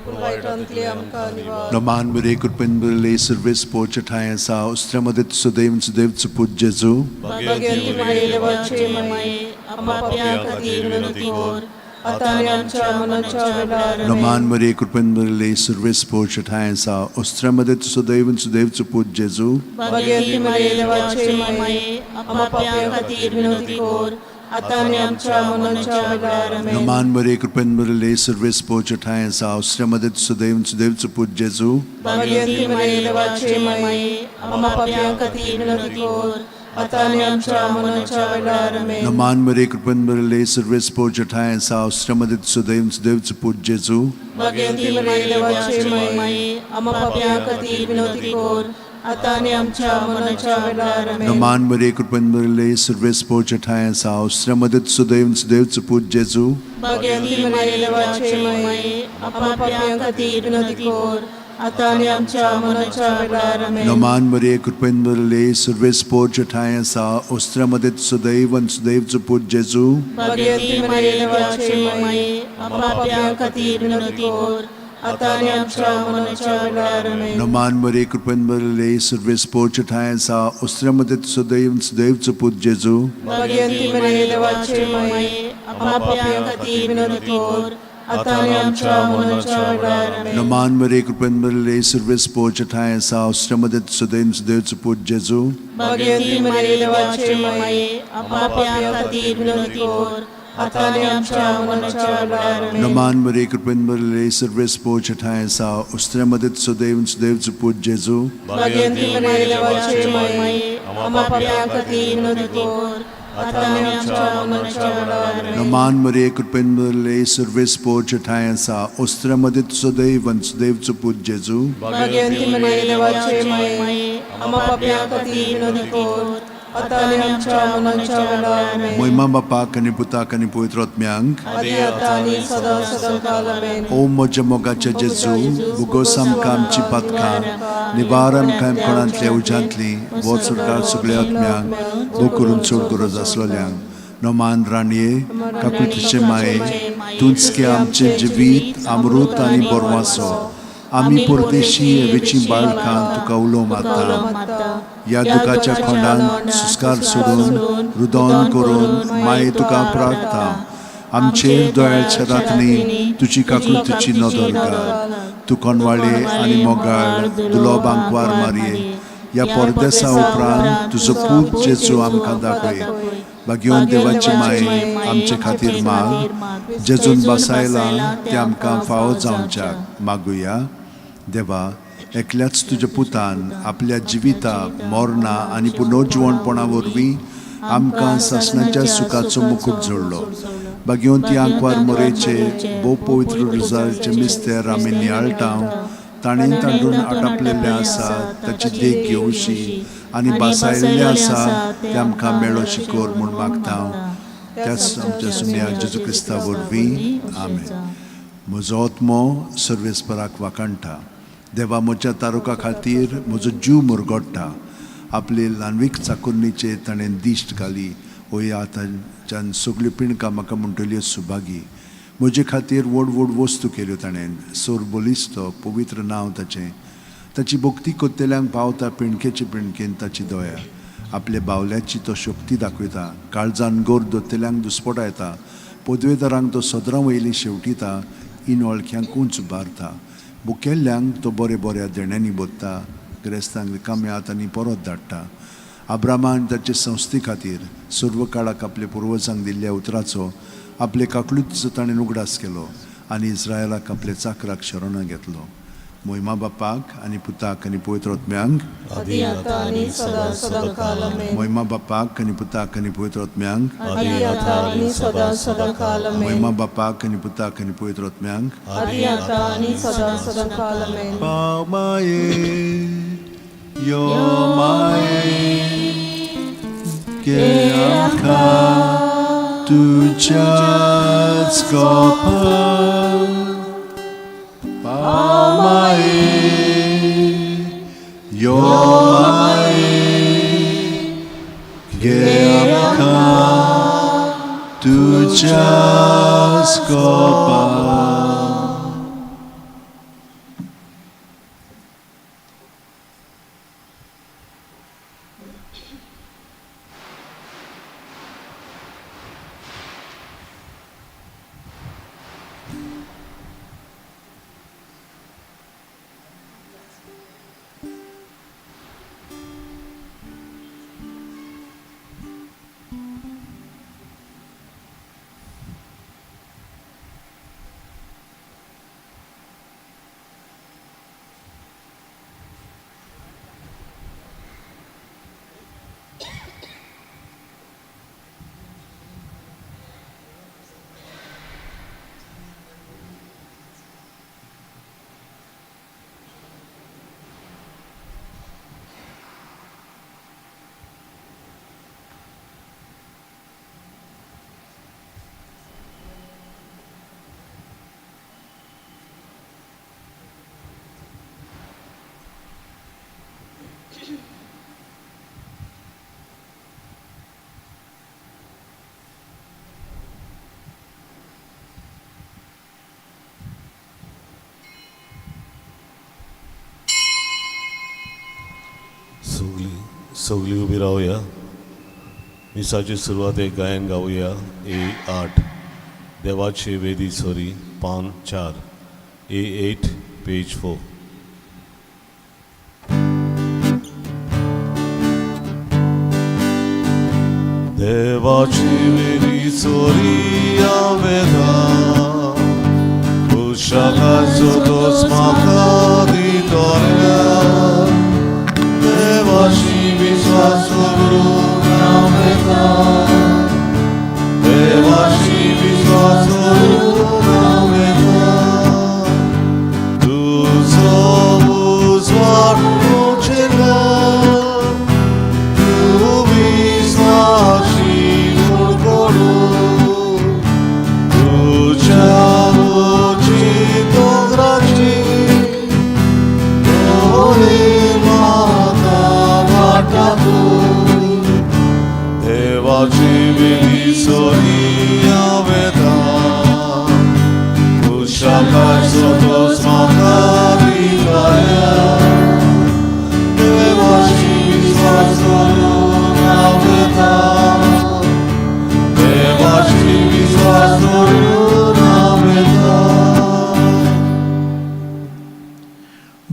पूण वायटांतली आमकां निवार. नमान मरे, कृपेन भरले, सुर्वेस पोच ठांय आसा, उस्त्र्या मदें सदैव सदैव पूत जेजू. भाग्यवंती माये, देवाचे माये, आम्हा पापयां खातीर विनवती कर, आतां आनी आमच्या मरणाच्या वेळार. आमेन. नमान मरे, कृपेन भरले, सुर्वेस पोच ठांय आसा, उस्त्र्या मदें सदैव सदैव पूत जेजू. भाग्यवंती माये, देवाचे माये, आम्हा पापयां खातीर विनवती कर, आतां आनी आमच्या मरणाच्या वेळार. आमेन. नमान मरे, कृपेन भरले, सुर्वेस पोच ठांय आसा, उस्त्र्या मदें सदैव सदैव पूत जेजू. भाग्यवंती माये, देवाचे माये, आम्हा पापयां खातीर विनवती कर, आतां आनी आमच्या मरणाच्या वेळार. आमेन. नमान मरे, कृपेन भरले, सुर्वेस पोच ठांय आसा, उस्त्र्या मदें सदैव सदैव पूत जेजू. भाग्यवंती माये, देवाचे माये, आम्हा पापयां खातीर विनवती कर, आतां आनी आमच्या मरणाच्या वेळार. आमेन. नमान मरे, कृपेन भरले, सुर्वेस पोच ठांय आसा, उस्त्र्या मदें सदैव सदैव पूत जेजू. भाग्यवंती माये, देवाचे माये, आम्हा पापयां खातीर विनवती कर, आतां आनी आमच्या मरणाच्या वेळार. आमेन. नमान मरे, कृपेन भरले, सुर्वेस पोच ठांय आसा, उस्त्र्या मदें सदैव सदैव पूत जेजू. भाग्यवंती माये, देवाचे माये, आम्हा पापयां खातीर विनवती कर, आतां आनी आमच्या मरणाच्या वेळार. आमेन. नमान मरे, कृपेन भरले, सुर्वेस पोच ठांय आसा, उस्त्र्या मदें सदैव सदैव पूत जेजू. भाग्यवंती माये, देवाचे माये, आम्हा पापयां खातीर विनवती कर, आतां आनी आमच्या मरणाच्या वेळार. आमेन. नमान मरे, कृपेन भरले, सुर्वेस पोच ठांय आसा, उस्त्र्या मदें सदैव सदैव पूत जेजू. भाग्यवंती माये, देवाचे माये, आम्हा पापयां खातीर विनवती कर, आतां आनी आमच्या मरणाच्या वेळार. आमेन. नमान मरे, कृपेन भरले, सुर्वेस पोच ठांय आसा, उस्त्र्या मदें सदैव सदैव पूत जेजू. भाग्यवंती माये, देवाचे माये, आम्हा पापयां खातीर विनवती कर, आतां आनी आमच्या मरणाच्या वेळार. आमेन. नमान मरे, कृपेन भरले, सुर्वेस पोच ठांय आसा, उस्त्र्या मदें सदैव सदैव पूत जेजू. भाग्यवंती माये, देवाचे माये, आम्हा पापयां खातीर विनवती कर, आतां आनी आमच्या मनाच्या वेळार आमेन. मोहिमा बापाक आनी पुताक आनी पवित्र आत्म्यांक. आदी आतां आनी सदां सदां काल आमेन. ओ म्हज्या मोगाच्या जेजू, भुगोस आमकां आमची पातकां, निवार आमकां कोणांतल्या उज्यांतली, वो सरकार सगळ्या आत्म्यांक, भो करून चड गरज आसलेल्यांक. नोमान राणये, काकुळतीचे माये, तूंच की आमचें जिवीत अमृत आनी बरवासो, आमी परदेशी हेवेची बाळकां तुका उलो मारता. ह्या दुखाच्या खोंडान सुस्कार सोडून रुदन करून माये तुका प्रार्थता, आमचेर दोळ्याच्या रातनी तुजी काकुळतीची नदर घाल. तूं कोणवाळे आनी मोगाळ दुलो बांकवार मारये, ह्या परदेसा उपरांत तुजो पूत जेजू आमकां दाखय. भाग्योन देवाची माये, आमचे खातीर माग, जेजून बसायला ते आमकां फावो जावच्याक मागुया. देवा, एकल्याच तुज्या पुतान आपल्या जिविता मरणा आनी पुनर्जिवणपणा वरवीं आमकां सासणाच्या सुखाचो मुकूट जोडलो. भाग्योन ती आंकवार मोरेचे भोव पवित्र रुजाचे मिस्तेर आमी नियाळटा, ताणें तांडून आटापलेलें आसा ताची देख घेवशी आनी बासायल्लें आसा तें आमकां मेळो शिकोर म्हूण मागता, त्याच आमच्या सुम्या जेजू क्रिस्ता वरवीं आमेन. म्हजो आत्मो सर्वेस्पराक वाखाणटा, देवा म्हज्या तारुका खातीर म्हजो जीव मुरगोडटा. आपले ल्हानवीक चाकुरणीचेर ताणें दिश्ट घाली, ओय आतांच्यान सगल्यो पिणकां म्हाका म्हणटल्यो सुभागी. म्हजे खातीर व्हड व्हड वस्तू केल्यो ताणें, सोर बलिस्तो पवित्र नांव ताचें. ताची भक्ती कोत्तेल्यांक पावता पिणकेचे पिणकेन ताची दया. आपल्या बावल्याची तो शक्ती दाखयता, काळजान गोर दोत्तेल्यांक दुस्पटायता. पदवेदारांक तो सदरां वयली शेवटिता, इनवळख्यांक उंच उबारता. बुकेल्ल्यांक तो बरे बऱ्या देण्यांनी बोत्ता, गिरेस्तांक रिकाम्या हातांनी परत धाडटा. आब्रामान ताचे संस्थे खातीर सर्व काळाक आपल्या पुर्वजांक दिल्ल्या उतराचो आपले काकलुतीचो ताणें उगडास केलो आनी इस्रायलाक आपल्या चाकराक शरणां घेतलो. मोहिमा बापाक आनी पुताक आनी पवित्र आत्म्यांक. आदी आतां आनी सदां सदां काल आमेन. मोहिमा बापाक आनी पुताक आनी पवित्र आत्म्यांक. आदी आतां आनी सदां सदां काल आमेन. मोहिमा बापाक आनी पुताक आनी पवित्र आत्म्यांक. आदी आतां आनी सदां सदां काल आमेन. पाव माये, यो माये, के आमकां तुज्याच गोपाल. पाव माये, यो माये, घे आमकां तुज्याच गोपाल. सगली सगली उबी रावया. मिसाची सुरवातेक गायन गावया. ए 8 देवाचे वेदी सोरी, पान 4, A8 page 4. देवाची वेदी सोरी हांवें पुस्तकाचो दोस म्हाका दितोल्या. देवाशी विश्वास करून हांव वेता, देवाशी विश्वास करून हांव वेता. तुजो उजवाड उजेला, तूं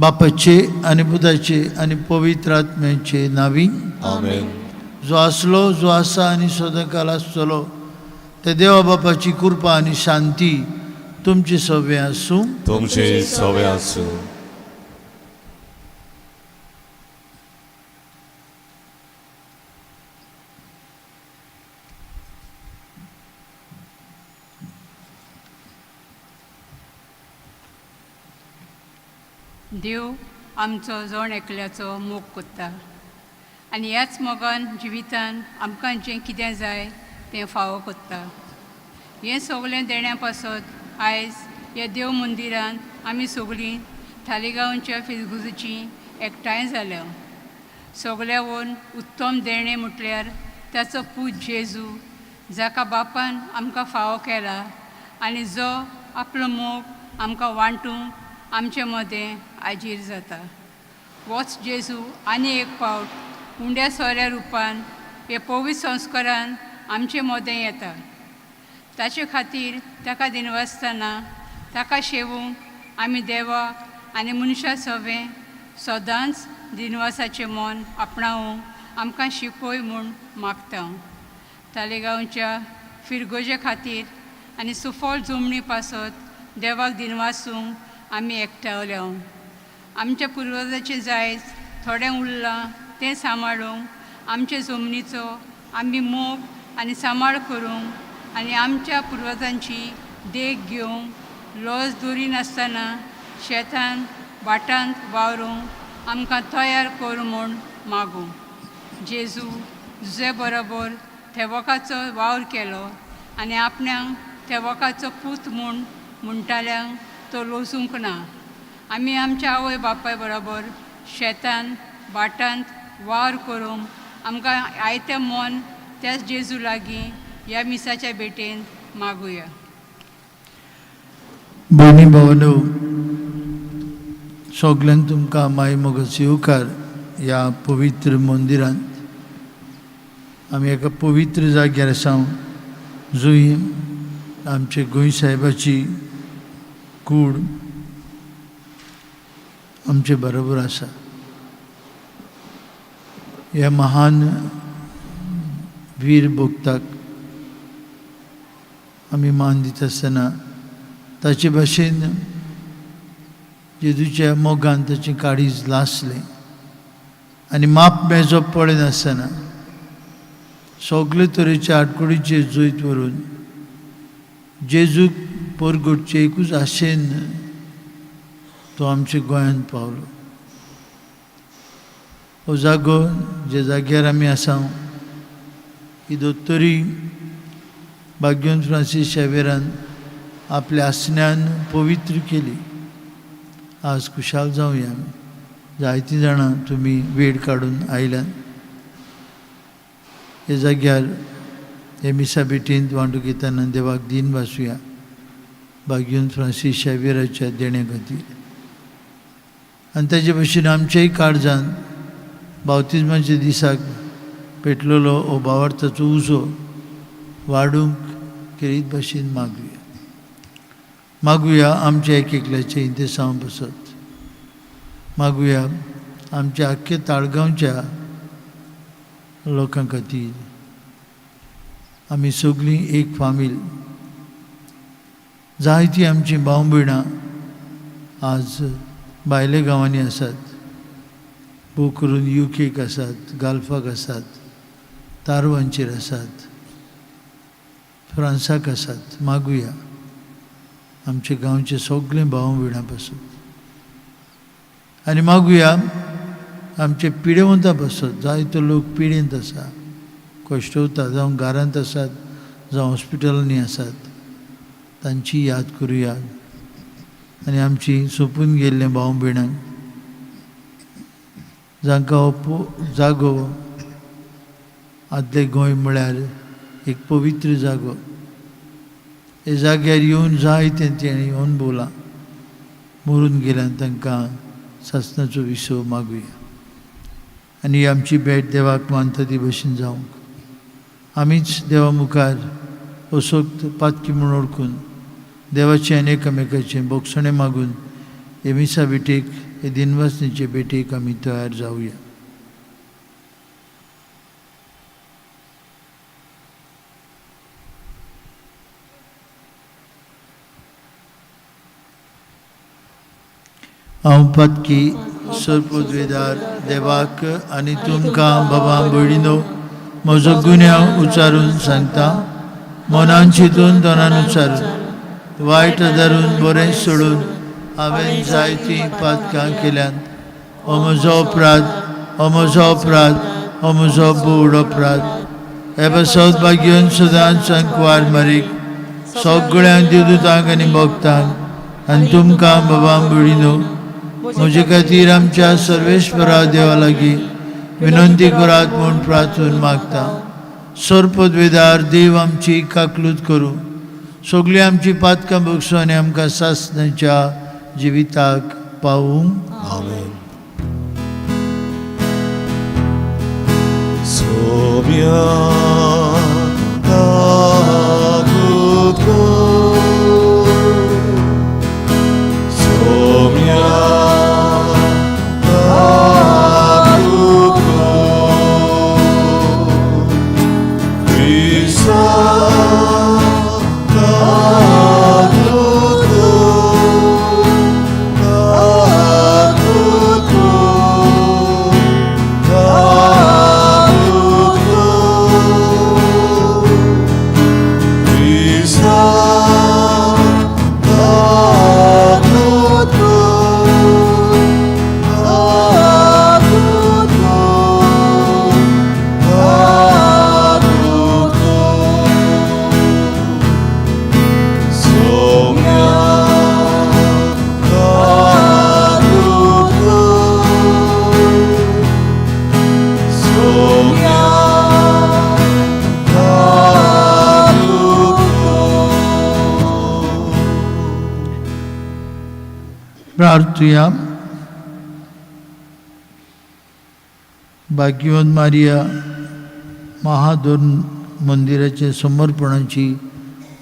बापाचे आनी पुताचे आनी पवित्र आत्म्याचे नावी. आमेन. जो आसलो, जो आसा आनी सदांकाल आसतलो त्या देवा बापाची कृपा आनी शांती तुमचे सगळे आसूं. तुमचे सवे आसूं. देव आमचो जण एकल्याचो मोग कोत्ता आनी ह्याच मोगान जिवितान आमकां जें कितें जाय तें फावो कोत्ता. हें सगलें देण्या पासत आयज ह्या देव मंदिरांत आमी सगळीं थालिगांवच्या फिरगुजूची एकठांय जाल्या. सगल्यावून उत्तम देणें म्हटल्यार ताचो पूत जेजू, जाका बापान आमकां फावो केला आनी जो आपलो मोग आमकां वांटूंक आमचे मदें आजीर जाता. वच जेजू आनी एक फावट उंड्या सोऱ्या रुपान हे पवित्र संस्कारान आमचे मदें येता. ताचे खातीर ताका दिनवासतना ताका शेवूंक आमी देवाक आनी मनशा सवें सदांच दिनवासाचें मन आपणावंक आमकां शिकय म्हूण मागता. तालेगांवच्या फिरगोजे खातीर आनी सुफळ जमणी पासत देवाक दिनवासूंक आमी एकठावल्या. आमच्या पुर्वजाचें जायज थोडें उरलां तें सांबाळूंक आमचे जमनीचो आमी मोग आनी सांबाळ करूंक आनी आमच्या पुर्वजांची देख घेवंक लज दवरिनासतना शेतान भाटांत वावरूंक आमकां तयार कर म्हूण मागूं. जेजू तुजे बरोबर थेवकाचो वावर केलो आनी आपणाक थेवकाचो पूत म्हूण म्हणटाल्यांक तो लजूंक ना. आमी आमच्या आवय बापाय बरोबर शेतान भाटांत वावर करूंक आमकां आयतें मन त्याच जेजू लागीं ह्या मिसाच्या भेटेन मागुया. भयणी भावनो, सगल्यांक तुमकां माय मोगाचो येवकार ह्या पवित्र मंदिरांत. आमी एका पवित्र जाग्यार आसा जंय आमचे गोंय साहेबाची कूड आमचे बरोबर आसा. ह्या महान वीर भक्ताक आमी मान दिता आसतना ताचे भाशेन जेजूच्या मोगान ताचें काळीज लासलें आनी माप मेजप पळयनासतना सगळे तरेच्या आडकुडीचेर जैत व्हरून जेजूक परगटचे एकूच आशेन तो आमच्या गोंयांत पावलो. हो जागो जे जाग्यार आमी आसा ही दोतोरी भाग्यवंत फ्रांसीस शेवेरान आपल्या आसण्यान पवित्र केली. आज खुशाल जावया आमी. जायतीं जाणां तुमी वेळ काडून आयल्यात हे जाग्यार हे मिसा भेटींत वांटू घेतना देवाक दीन भासुया भाग्यवंत फ्रांसीस शेवेराच्या देण्या खातीर. आनी ताजे भशेन आमच्याय काळजान बावतिज्माच्या दिसाक पेटलेलो हो भावार्थाचो उजो वाडूंक खेरीत भाशेन मागुया. मागुया आमच्या एक एकल्याचें इंतेसांव बसत. मागुया आमच्या आख्ख्या ताळगांवच्या लोकां खातीर. आमी सगळीं एक फामील. जायतीं आमचीं भाव भयणां आज भायल्या गांवांनी आसात, भोव करून युकेक आसात, गाल्फाक आसात, तारवांचेर आसात, फ्रांसाक आसात. मागुया आमचे गांवचे सगळे भाव भयणां पासून. आनी मागुया आमचे पिडेवंता पासत. जायतो लोक पिडेंत आसा, कश्टवता, जावं घरांत आसात, जावं हॉस्पिटलांनी आसात, तांची याद करुया. आनी आमची सोंपून गेल्ले भाव भयणांक जांकां हो जागो आदलें गोंय म्हळ्यार एक पवित्र जागो, हे जाग्यार येवन जायतें तेणी अणभवलां, मरून गेल्यान तांकां सासणाचो विसव मागुया. आनी आमची भेट देवाक मानता ती भशेन जावंक आमीच देवा मुखार असोक्त पातकी म्हूण वळखून देवाचें आनी एकामेकाचें बोगसणें मागून हे मिसा भेटेक हे दिनवासनेचे भेटेक आमी तयार जावया. हांव पातकी सरपदवेदार देवाक आनी तुमकां बाबा भयणीनो म्हजो गुन्यांव उच्चारून सांगता. मनान चिंतून तोंडान उच्चारून वायट धरून बरें सोडून हांवें जायतीं पातकां केल्यांत. हो म्हजो अपराध, हो म्हजो अपराध, हो म्हजो बोड अपराध. हे पासत भाग्यन सदांच कुवार मारीक सगळ्यांक देवदूतांक आनी भक्तांक आनी तुमकां बाबा भयणीनो म्हजे खातीर आमच्या सर्वेश्वरा देवा लागीं विनंती करात म्हूण प्रार्थून मागता. सरपदवेदार देव आमची काकलूत करूं, सगळीं आमची पातकां भोगसूं आनी आमकां सासणाच्या जिविताक पावूं. आमेन. सोम्या ताकूत कर, सोम्या ताकूत कर, क्रिस्ता ताकूत कर, ताकूत कर, ताकूत कर, क्रिस्ता ताकूत कर, ताकूत कर, ताकूत कर, सोम्या ताकूत कर, सोम्या ताकूत कर. प्रार्थुया. भाग्यवंत मारिया महादोर मंदिराचे समर्पणाची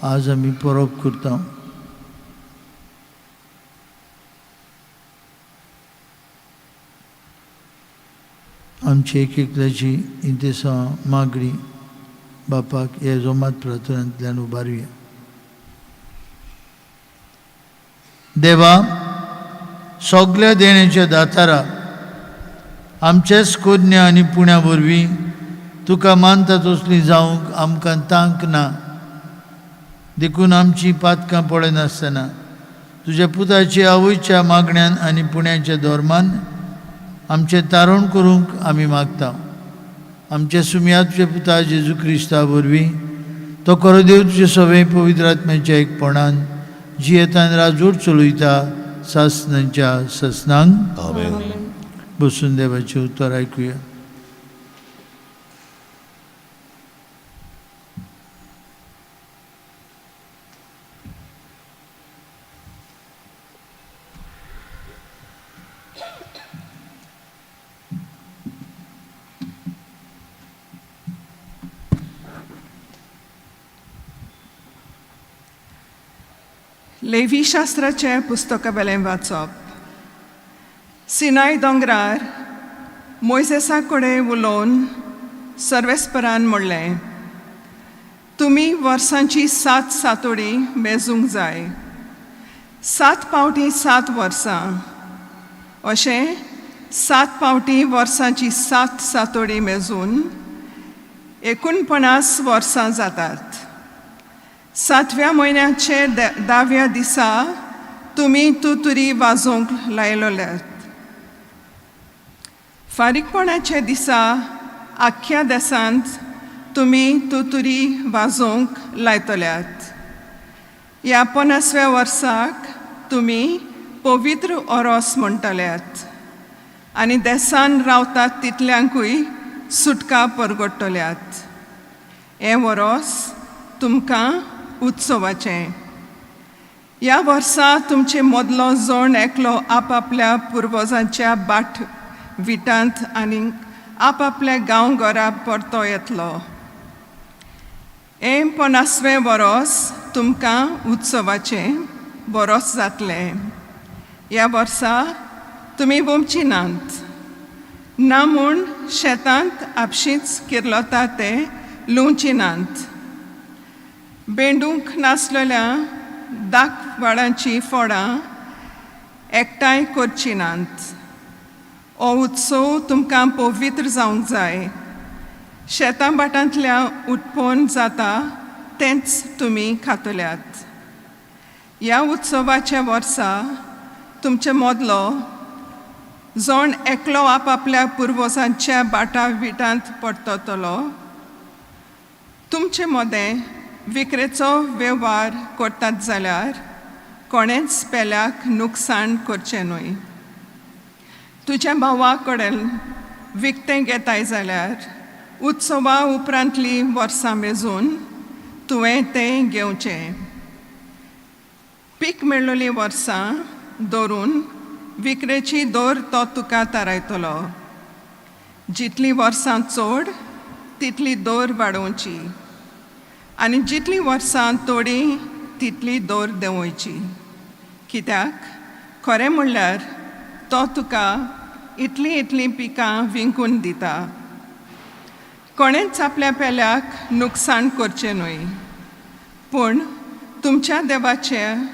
आज आमी परब करता. आमची एक एकल्याची इंतेसां मागणी बापाक हे जोमात प्रार्थनांतल्यान उबारुया. देवा, सगल्या देण्याच्या दातारा आमचेच कोन्या आनी पुण्या वरवीं तुका मानता तसली जावंक आमकां तांक ना, देखून आमची पातकां पळयनासतना तुज्या पुताची आवयच्या मागण्यान आनी पुण्याच्या धर्मान आमचें तारण करूंक आमी मागता. आमच्या सुमया तुज्या पुता जेजू क्रिस्ता वरवीं तो खरो देव तुजे सगळे पवित्र आत्म्याच्या एकपणान जियेतान राजूर चलयता सासणाच्या ससनांक. आमेन. बसून देवाचें उतर आयकुया. लेवी शास्त्राचें पुस्तका वेलें वाचप. सिनाय दोंगरार मोयजेसा कडेन उलोवन सर्वेस्परान म्हणलें, तुमी वर्सांची 7 सातोडी मेजूंक जाय, 7 पावटी 7 वर्सां, अशें 7 पावटी वर्सांची 7 सातोडी मेजून 49 वर्सां जातात. 7व्या म्हयन्याचे 10व्या दिसा तुमी तुतुरी वाजोवंक लायलोल्यात. फारीकपणाचे दिसा आख्ख्या देसांत तुमी तुतुरी वाजोवंक लायतल्यात. ह्या 50व्या वर्साक तुमी पवित्र ओरोस म्हणटल्यात आनी देसान रावतात तितल्यांकूय सुटका परगडटल्यात. हें वरोस तुमकां उत्सवाचें. ह्या वर्सा तुमचे मदलो जण एकलो आपापल्या पुर्वजांच्या बाट विटांत आनी आपापल्या गांव घरा परतो येतलो. हें 50वें वरोस तुमकां उत्सवाचें वरोस जातलें. ह्या वर्सा तुमी वोमची नात ना म्हूण शेतांत आपशींच किर्लता ते लुवची नात बेंडूंक नासलेल्या दाक वाडांचीं फोडां एकठांय करची नात हो उत्सव तुमकां पवित्र जावंक जाय शेतां भाटांतल्या उत्पन्न जाता तेंच तुमी खातल्यात ह्या उत्सवाच्या वर्सा तुमचे मदलो जोण एकलो आपापल्या पुर्वजांच्या बाटा विटांत परततलो तुमचे मदें विक्रेचो वेव्हार करतात जाल्यार कोणेंच पेल्याक नुकसाण करचें न्हय तुज्या भावा कडेन विकतें घेताय जाल्यार उत्सवा उपरांतलीं वर्सां मेजून तुवें तें घेवचें पीक मेळ्ळोलीं वर्सां दवरून विक्रेची दर तो तुका थारायतलो जितलीं वर्सां चड तितली दर वाडोवची आनी जितलीं वर्सां थोडीं तितली दर देंवोवची कित्याक खरें म्हणल्यार तो तुका इतलीं इतलीं पिकां विकून दिता कोणेंच आपल्या पेल्याक नुकसाण करचें न्हय पूण तुमच्या देवाचें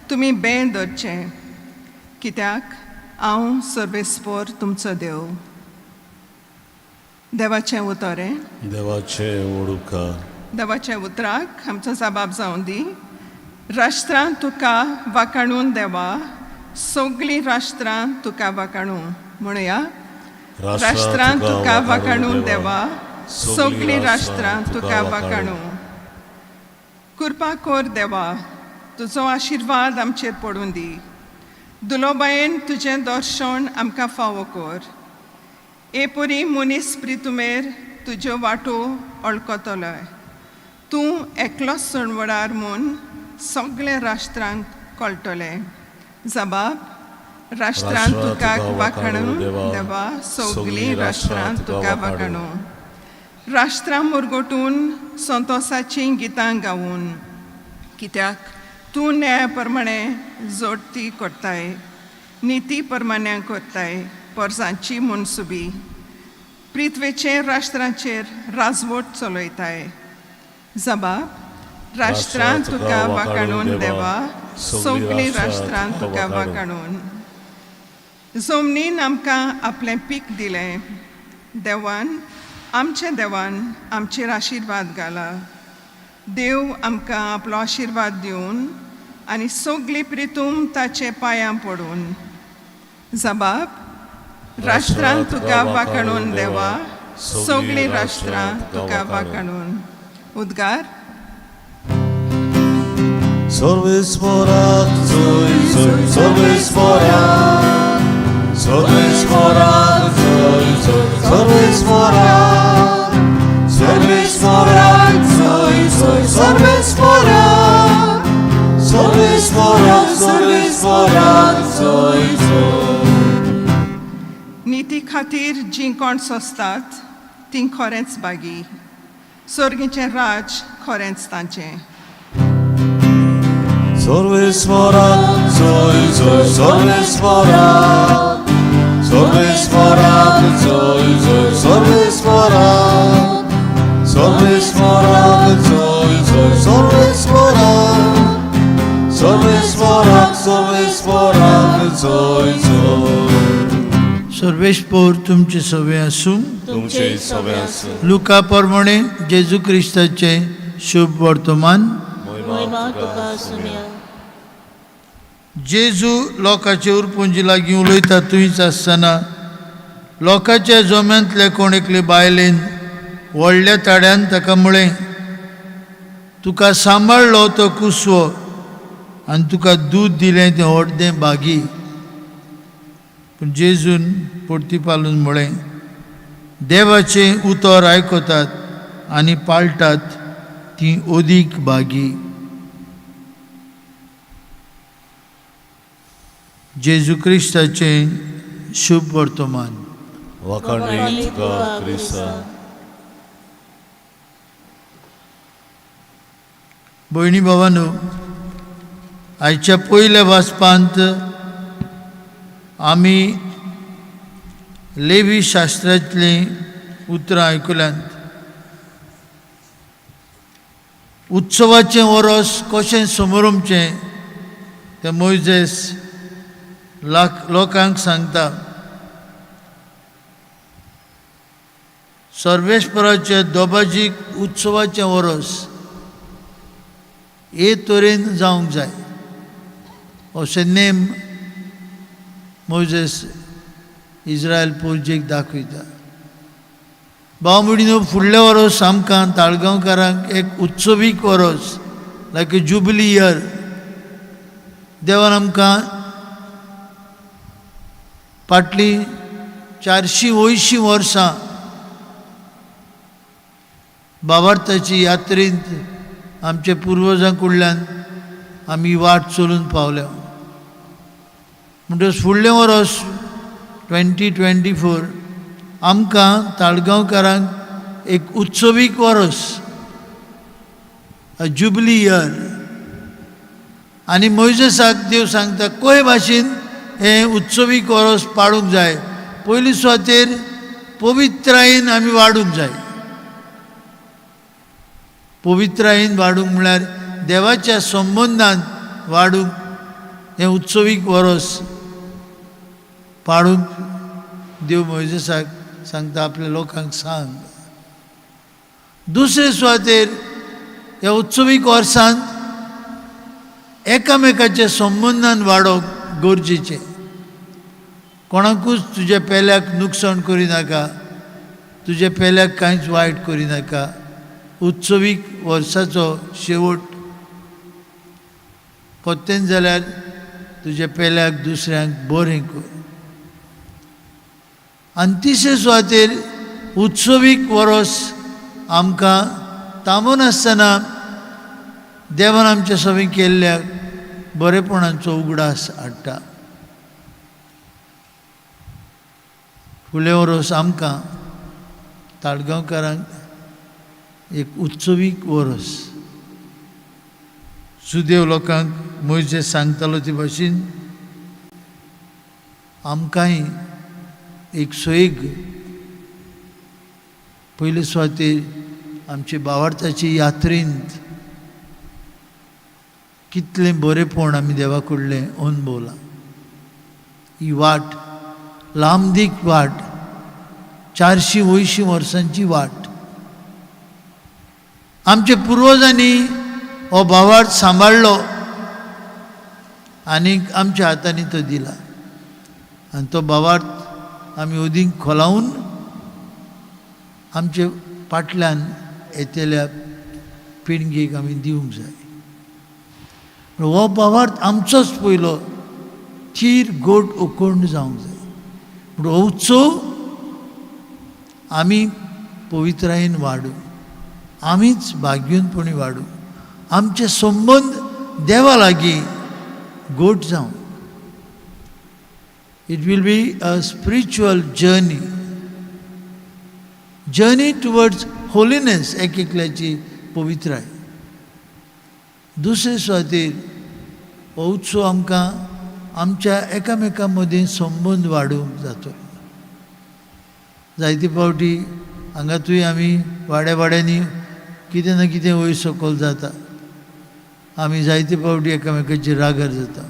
तुमी बें धरचें कित्याक हांव सर्वेस्पोर तुमचो देव देवाचें उतर हें देवाचे ओडुका देवाच्या उतराक आमचो जबाब जावं दी राष्ट्रां तुका वाकाणून देवा सगळीं राष्ट्रां तुका वाकाणू म्हणया राष्ट्रां तुका वाकाणून देवा सगळीं राष्ट्रां तुका वाकाणू कृपा कर देवा तुजो आशिर्वाद आमचेर पडून दी दुलोबायेन तुजें दर्शन आमकां फावो कर ए परी मनीस प्रितुमेर तुज्यो वाटो वळखतलोय तूं एकलोच सणवडार म्हूण सगळे राष्ट्रांक कळटलें जबाब राष्ट्रांत तुका वाखाणू देवा सगळीं राष्ट्रां तुका वाखाणू राष्ट्रां मुरगोटून संतोसाचीं गितां गावून कित्याक तूं न्याया प्रमाणे जोडती करताय निती प्रमाणे करताय पोरसांची मनसुबी पृथ्वेचेर राष्ट्रांचेर राजवट चलयताय जबाब राष्ट्रां तुका वाकाणून देवा सगळीं राष्ट्रां तुका वाकाणून जमनीन आमकां आपलें पीक दिलें देवान आमच्या देवान आमचेर आशिर्वाद घाला देव आमकां आपलो आशिर्वाद दिवन आनी सगळी प्रितूम ताचे पांयां पडून जबाब राष्ट्रां तुका वाकाणून देवा सगळीं राष्ट्रां तुका वाकाणून उद्गार सर्वेस्पोराक जोय जोय सर्वेस्पोराक सर्वेस्पोराक जोय जोय सर्वेस्पोराक सर्वेस्पोराक जोय जोय सर्वेस्पोराक सर्वेस्पोराक सर्वेस्पोराक जोय जोय निती खातीर जीं कोण सोंसतात तीं खरेंच बागी सर्गीचें राज खरेंच तांचें सर्वेस्पोराक जोय जोय सर्वेस्पोराक सर्वेस्पोराक जोय जोय सर्वेस्पोराक सर्वेस्पोराक जोय जोय सर्वेस्पोराक सर्वेस्पोराक सर्वेस्पोराक जोय जोय सर्वेस्पोर तुमचे सवे आसूं तुमचे सवे आसूं लुका प्रमाणे जेजू क्रिस्ताचें शुभ वर्तमान मोहिमा तुका आसुया जेजू लोकांचे उरपुंजी लागीं उलयता थंयच आसतना लोकांच्या जोम्यांतले कोण एकले बायलेन व्हडल्या ताड्यान ताका म्हळें तुका सांबाळ्ळो तो कुसवो आनी तुका दूद दिलें तें अर्दें बागी पूण जेजून परतीपालून म्हळें देवाचें उतर आयकतात आनी पाळटात ती अदीक बागी जेजू क्रिस्ताचें शुभ वर्तमान वाखाणणी तुका क्रिस्ता भयणी भावानो आयच्या पयल्या वाचपांत आमी लेवी शास्त्रांतलीं उतरां आयकुल्यांत. उत्सवाचें वरस कशें समरमचें तें मोयजेस लोकांक सांगता. सर्वेस्पराचे दोबाजीक उत्सवाचें वरस हे तरेन जावंक जाय अशें नेम मोयजेस इज्रायल पुर्जेक दाखयता. भाव भयणीनो, फुडलें वरस आमकां ताळगांवकारांक एक उत्सवीक वरस, लायक अ जुबली इयर. देवान आमकां फाटलीं 480 वर्सां बाबार्थाची यात्रेंत आमच्या पुर्वजां कडल्यान आमी वाट चलून पावल्या. म्हणटकच फुडलें वरस 2024 आमकां ताळगांवकारांक एक उत्सवीक वरस, अ जुबली इयर. आनी मोयजेसाक देव सांगता कोय भाशेन हें उत्सवीक वरस पाळूंक जाय. पयली सुवातेर पवित्रायेन आमी वाडूंक जाय. पवित्रायेन वाडूंक म्हळ्यार देवाच्या संबंदान वाडूंक हें उत्सवीक वरस पाळूंक देव मोयजेसाक सांगता, आपल्या लोकांक सांग. दुसरे सुवातेर ह्या उत्सवीक वर्सांत एकामेकाच्या संबंदान वाडोवप गरजेचें. कोणाकूच तुज्या पेल्याक नुकसाण करिनाका, तुज्या पेल्याक कांयच वायट करिनाका. उत्सवीक वर्साचो शेवट कोत्तेन जाल्यार तुज्या पेल्याक दुसऱ्यांक बरें कर. आनी तिसरे सुवातेर उत्सवीक वरस आमकां थांबनासतना देवान आमच्या सवी केल्ल्या बरेपणाचो उगडास हाडटा. फुडलें वरस आमकां ताळगांवकारांक एक उत्सवीक वरस. सुदेव लोकांक मोयजेस सांगतालो ते भाशेन आमकांय एक सोयीग पयले सुवातेर आमचे बावार्थाचे यात्रेंत कितलें बरेंपण आमी देवा कडलें अनुभवलां. ही वाट लांबदीक वाट, 480 वर्सांची वाट. आमच्या पुर्वजांनी हो भावार्थ सांबाळ्ळो आनी आमच्या हातांनी तो दिला आनी तो भावार्थ आमी ओदींक खोलावन आमचे फाटल्यान येतल्या पिळगेक आमी दिवंक जाय. हो भावार्थ आमचोच पयलो थीर गोड उकोंड जावंक जाय. पूण हो उत्सव आमी पवित्रायेन वाडूं, आमीच भाग्यनपणी वाडूं, आमचे संबंद देवा लागीं गोड जावं. It will be a spiritual journey, journey towards holiness, एक एकल्याची पवित्राय. दुसरे सुवातेर हो उत्सव आमकां आमच्या एकामेकां मदीं संबंद वाडोवंक जातो. जायते फावटी हांगातूय आमी वाड्या वाड्यांनी कितें ना कितें वयर सकयल जाता. आमी जायते फावटी एकामेकाचेर रागार जाता,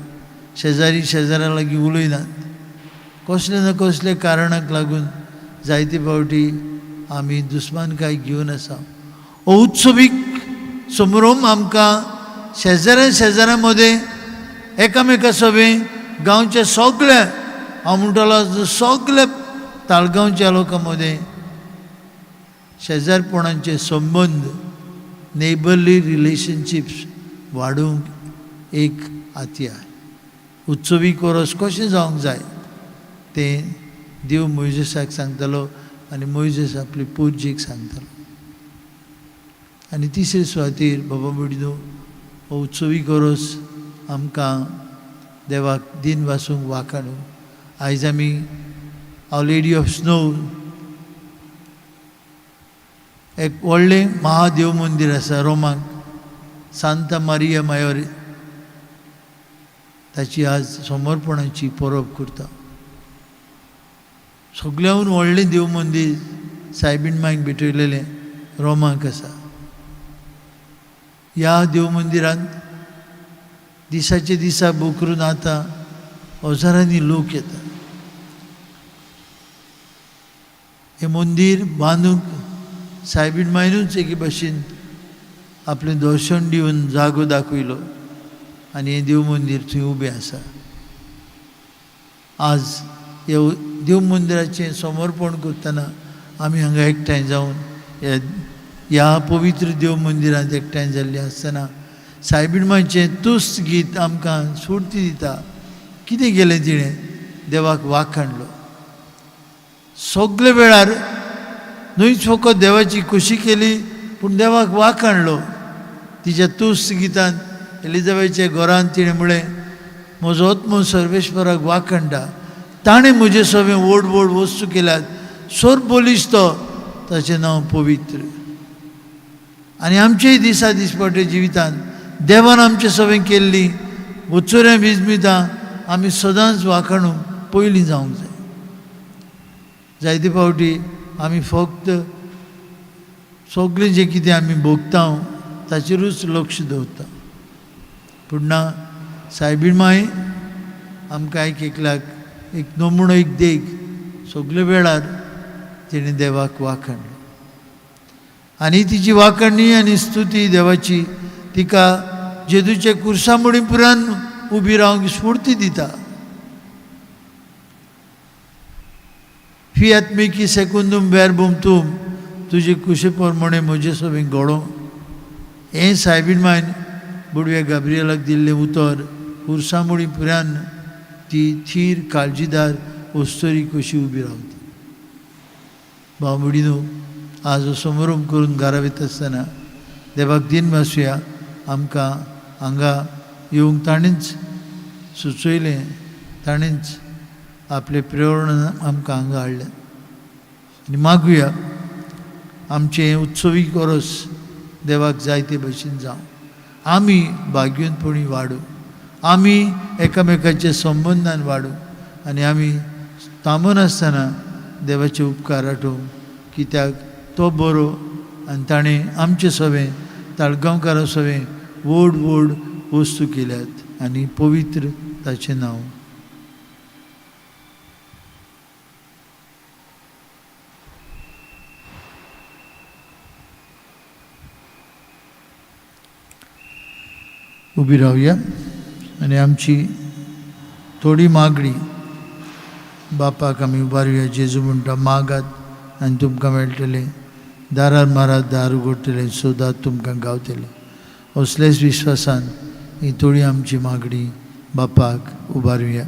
शेजारी शेजाऱ्या लागीं उलयनात. कसले ना कसले कारणाक लागून जायते फावटी आमी दुस्मानकाय घेवन आसा. हो उत्सवीक समरोम आमकां शेजाऱ्या शेजाऱ्या मदें एकामेका सवें गांवच्या सगळ्या, हांव म्हणटलो सगळ्या ताळगांवच्या लोकां मदें शेजारपणाचे संबंद, नेबरली रिलेशनशिप्स वाडोवंक एक हातयार. उत्सवीक वरस कशें जावंक जाय तें देव मोयजेसाक सांगतालो आनी मोयजेस आपले पुर्जेक सांगतालो. आनी तिसरे सुवातेर बाबा भयणीनो, हो उत्सवीक वरस आमकां देवाक दिन वासूंक वाखाणू. आयज आमी our lady of snow एक व्हडलें महादेव मंदीर आसा रोमाक, सांता मारिया मायोर, ताची आज समर्पणाची परब करता. सगळ्याहून व्हडलें देव मंदीर सायबीण मायक भेटयलेलें रोमाक आसा. ह्या देव मंदिरांत दिसाचे दिसा बोकरून आतां हजारांनी लोक येता. हें मंदीर बांदूंक सायबीण मायनूच एके भाशेन आपलें दर्शन दिवन जागो दाखयलो आनी हें देव मंदीर थंय उबें आसा. आज हे देव मंदिराचें समर्पण करतना आमी हांगा एकठांय जावन ह्या पवित्र देव मंदिरांत एकठांय जाल्लीं आसतना सायबीण मांयचें तुस्त गीत आमकां स्फूर्ती दिता. कितें केलें तिणें? देवाक वाखाणलो. सगळे वेळार न्हयच फकत देवाची खोशी केली पूण देवाक वाखाणलो. तिच्या तुस्त गितान एलिजाबेथच्या घरांत तिणें म्हळें, म्हजो आत्मो सर्वेश्वराक वाखाणटा, ताणें म्हजे सगळे व्हड व्हड वस्तू केल्यात, सोर बलिश्ट तो, ताचें नांव पवित्र. आनी आमचेय दिसा दिसपट्टे जिवितांत देवान आमचे सगळें केल्लीं वचुऱ्यां विजमितां आमी सदांच वाखाणूंक पयलीं जावंक जाय. जायते फावटी आमी फक्त सगळें जें कितें आमी भोगता ताचेरूच लक्ष दवरता, पूण ना, सायबीण माय आमकां एक एकल्याक एक नमुनो, एक देख. सगळे वेळार तिणें देवाक वाखाणलो आनी तिची वाखाणणी आनी स्तुती देवाची तिका जेजूच्या कुर्सा मुडी पुरान उबी रावंक स्फूर्ती दिता. फियात मिकी सेकुंदूम वेरबूम तूम, तुजे कुशे प्रमाणे म्हजे सगळें घडोवं. हें सायबीण मायन बुडव्या गाब्रियलाक दिल्लें उतर कुर्सामुडी पुरान ती थीर काळजीदार वस्तोरी कशी उबी रावता. भाव भयणीनो, आज हो समारंभ करून घरा वयता आसतना देवाक दिन मासुया आमकां हांगा येवंक ताणेंच सुचयलें, ताणेंच आपले प्रेरणा आमकां हांगा हाडलें. आनी मागुया आमचें उत्सवीक वरस देवाक जायते भशेन जावं, आमी भाग्यवंतपणी वाडूं, आमी एकामेकाच्या संबंदान वाडूं आनी आमी थांबनासतना देवाचे उपकार आठोवं, कित्याक तो बरो आनी ताणें आमचे सवें ताळगांवकारां सवें व्हड व्हड वस्तू केल्यात आनी पवित्र ताचें नांव. उबी रावया आनी आमची थोडी मागणी बापाक आमी उबारुया. जेजू म्हणटा, मागात आनी तुमकां मेळटलें, दारार मारात दार उगडटलें, सोदात तुमकां गावतलें. असलेच विश्वासान ही थोडी आमची मागणी बापाक उबारुया.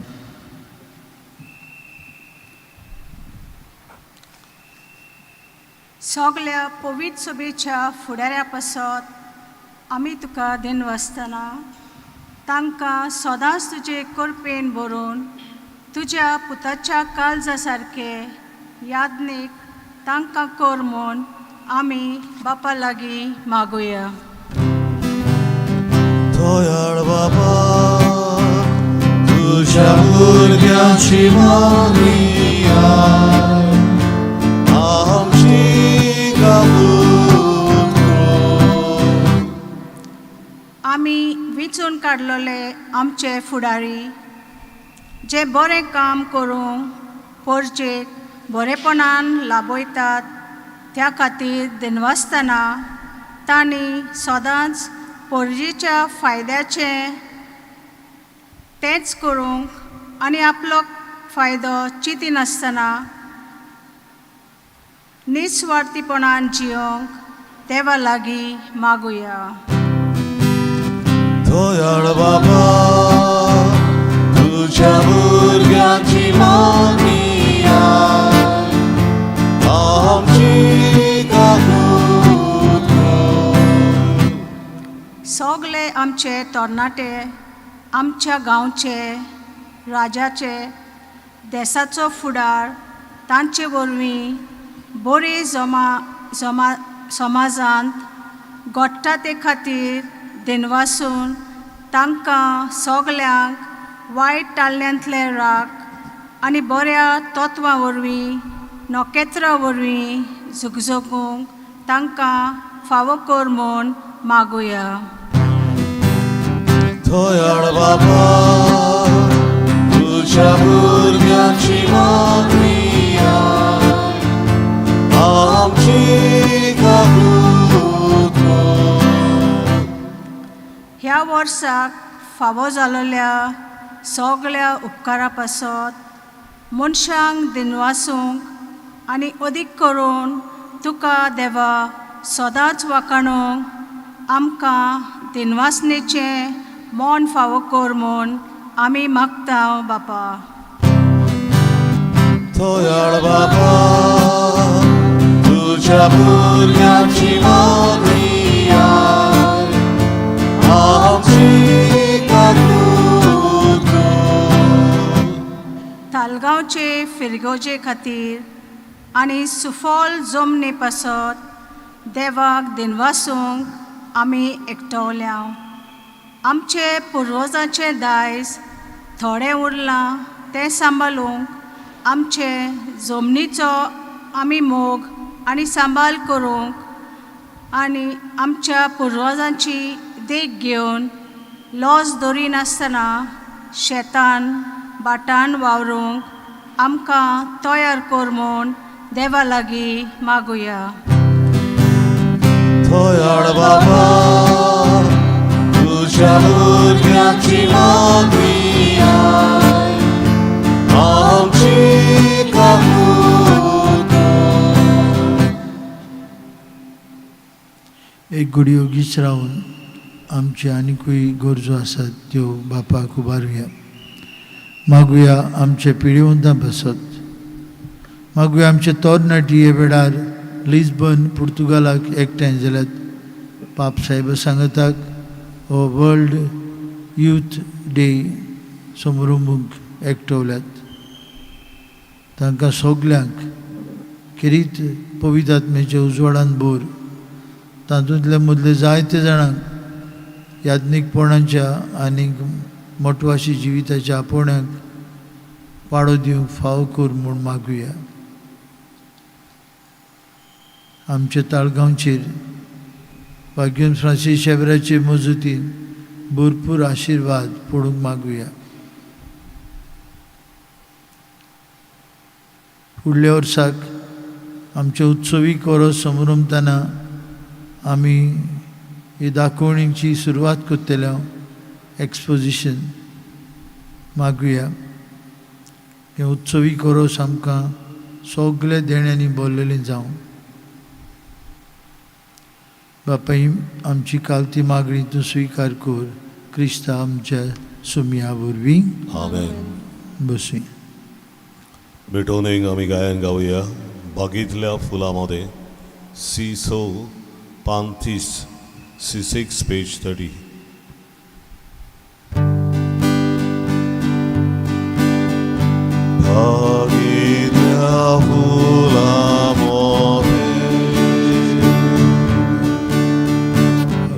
सगल्या पवित्र सभेच्या फुडाऱ्या पासत आमी तुका दिनवासतना तांकां सदांच तुजे करपेन भरून तुज्या पुताच्या काळजा सारके यादनीक तांकां कर म्हूण आमी बापा लागीं मागुया. दयाळ बाबा, तुज्या भुरग्यांची मागणी आमची कबूल कर. आमी विचून काडलेले आमचे फुडारी जे बरें काम करूंक पोरजेक बरेपणान लाभयतात त्या खातीर दिनवासतना तांणी सदांच पोरजेच्या फायद्याचें तेंच करूंक आनी आपलो फायदो चिंतिनासतना निस्वार्थीपणान जियोंक देवा लागीं मागुया. दयाळ बाबा, तुज्या भुरग्यांची मागणी आमची कबूल कर. सगळे आमचे तरणाटे आमच्या गांवचे राजाचे देसाचो फुडार तांचे वरवीं बरी जमा जमा समाजांत घडटा ते खातीर दिनवासून तांकां सगल्यांक वायट टाळण्यांतले राख आनी बऱ्या तत्वां वरवीं नखेत्रां वरवीं झगझगूंक तांकां फावो कर म्हूण मागुया. दयाळ बाबा तुझ्या भुरग्यांची मागणी आयक, आमची काकूत कर. ह्या वर्साक फावो जाल्ल्या सगळ्या उपकारा पासत मनशांक दिनवासूंक आनी अदीक करून तुका देवा सदांच वाखाणूंक आमकां दिनवासनेचें मन फावो कर म्हूण आमी मागता बापा. दयाळ बाबा तुझ्या भुरग्यांची मागणी आयक, आमची काकूत कर. तालगांवचे फिरगोजे खातीर आनी सुफल जमनी पासत देवाक दिनवासूंक आमी एकटवल्या. आमचे पुर्वजांचें दायज थोडें उरलां तें सांबाळूंक आमचे जमनीचो आमी मोग आनी सांबाळ करूंक आनी आमच्या पुर्वजांची देख घेवन लॉस दवरिनासतना शेतान भाटान वावरूंक आमकां तयार कर म्हूण देवा लागीं मागुया. दयाळ बाबा तुझ्या भुरग्यांची मागणी आयक, आमची काकूत कर. एक घडी ओगीच रावन आमची आनिकूय गरजो आसात त्यो बापाक उबारुया. मागुया आमचे पिळवंतां पासत, मागुया आमचे तरणाटी हे वेळार लिस्बन पुर्तुगालाक एकठांय जाल्यात पाप साहेबा सांगताक हो वर्ल्ड यूथ डे समारंभूंक एकटवल्यात. तांकां सगल्यांक खेरीत पवित्र आत्म्याच्या उजवाडान भर. तातूंतले मदले जायते जाणांक याज्ञीकपणाच्या आनीक मोटवाशी जिविताच्या आपोवण्याक पाळो दिवंक फावो कर म्हूण मागुया. आमच्या ताळगांवचेर भाग्यन फ्रांसीस शेबराचे मजतीन भरपूर आशिर्वाद पडूंक मागुया. फुडल्या वर्साक आमचे उत्सवी वरस समरंभताना आमी ही दाखोवणीची सुरवात करतले, एक्सपोजिशन मागुया. हें उत्सवी वरस आमकां सगळे देण्यांनी भरलेलें जावं. बापाय आमची कालती मागणी तूं स्विकार कर क्रिस्ता आमच्या सुमया वरवीं. आमेन. बसूं. भेटवणेक आमी गायन गावया बागेंतल्या फुलां मध्ये, सी 6 पान 30, C6 page 30. बागेंतल्या फुलां मध्ये,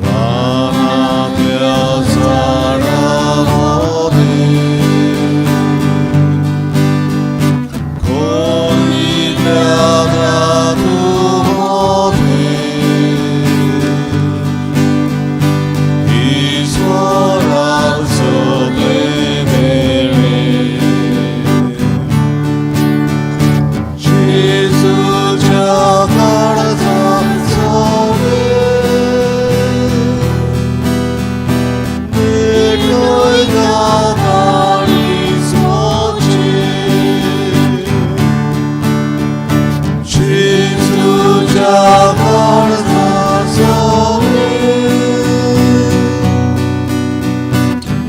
रानांतल्या झाडां मध्ये, खोलींतल्या धातू मध्ये, ईश्वरान सगळें मेळ्ळें. जेजूच्या काळजांत सगळें भेटयता काळीज म्हजें. जेजूच्या काळजांत सगळें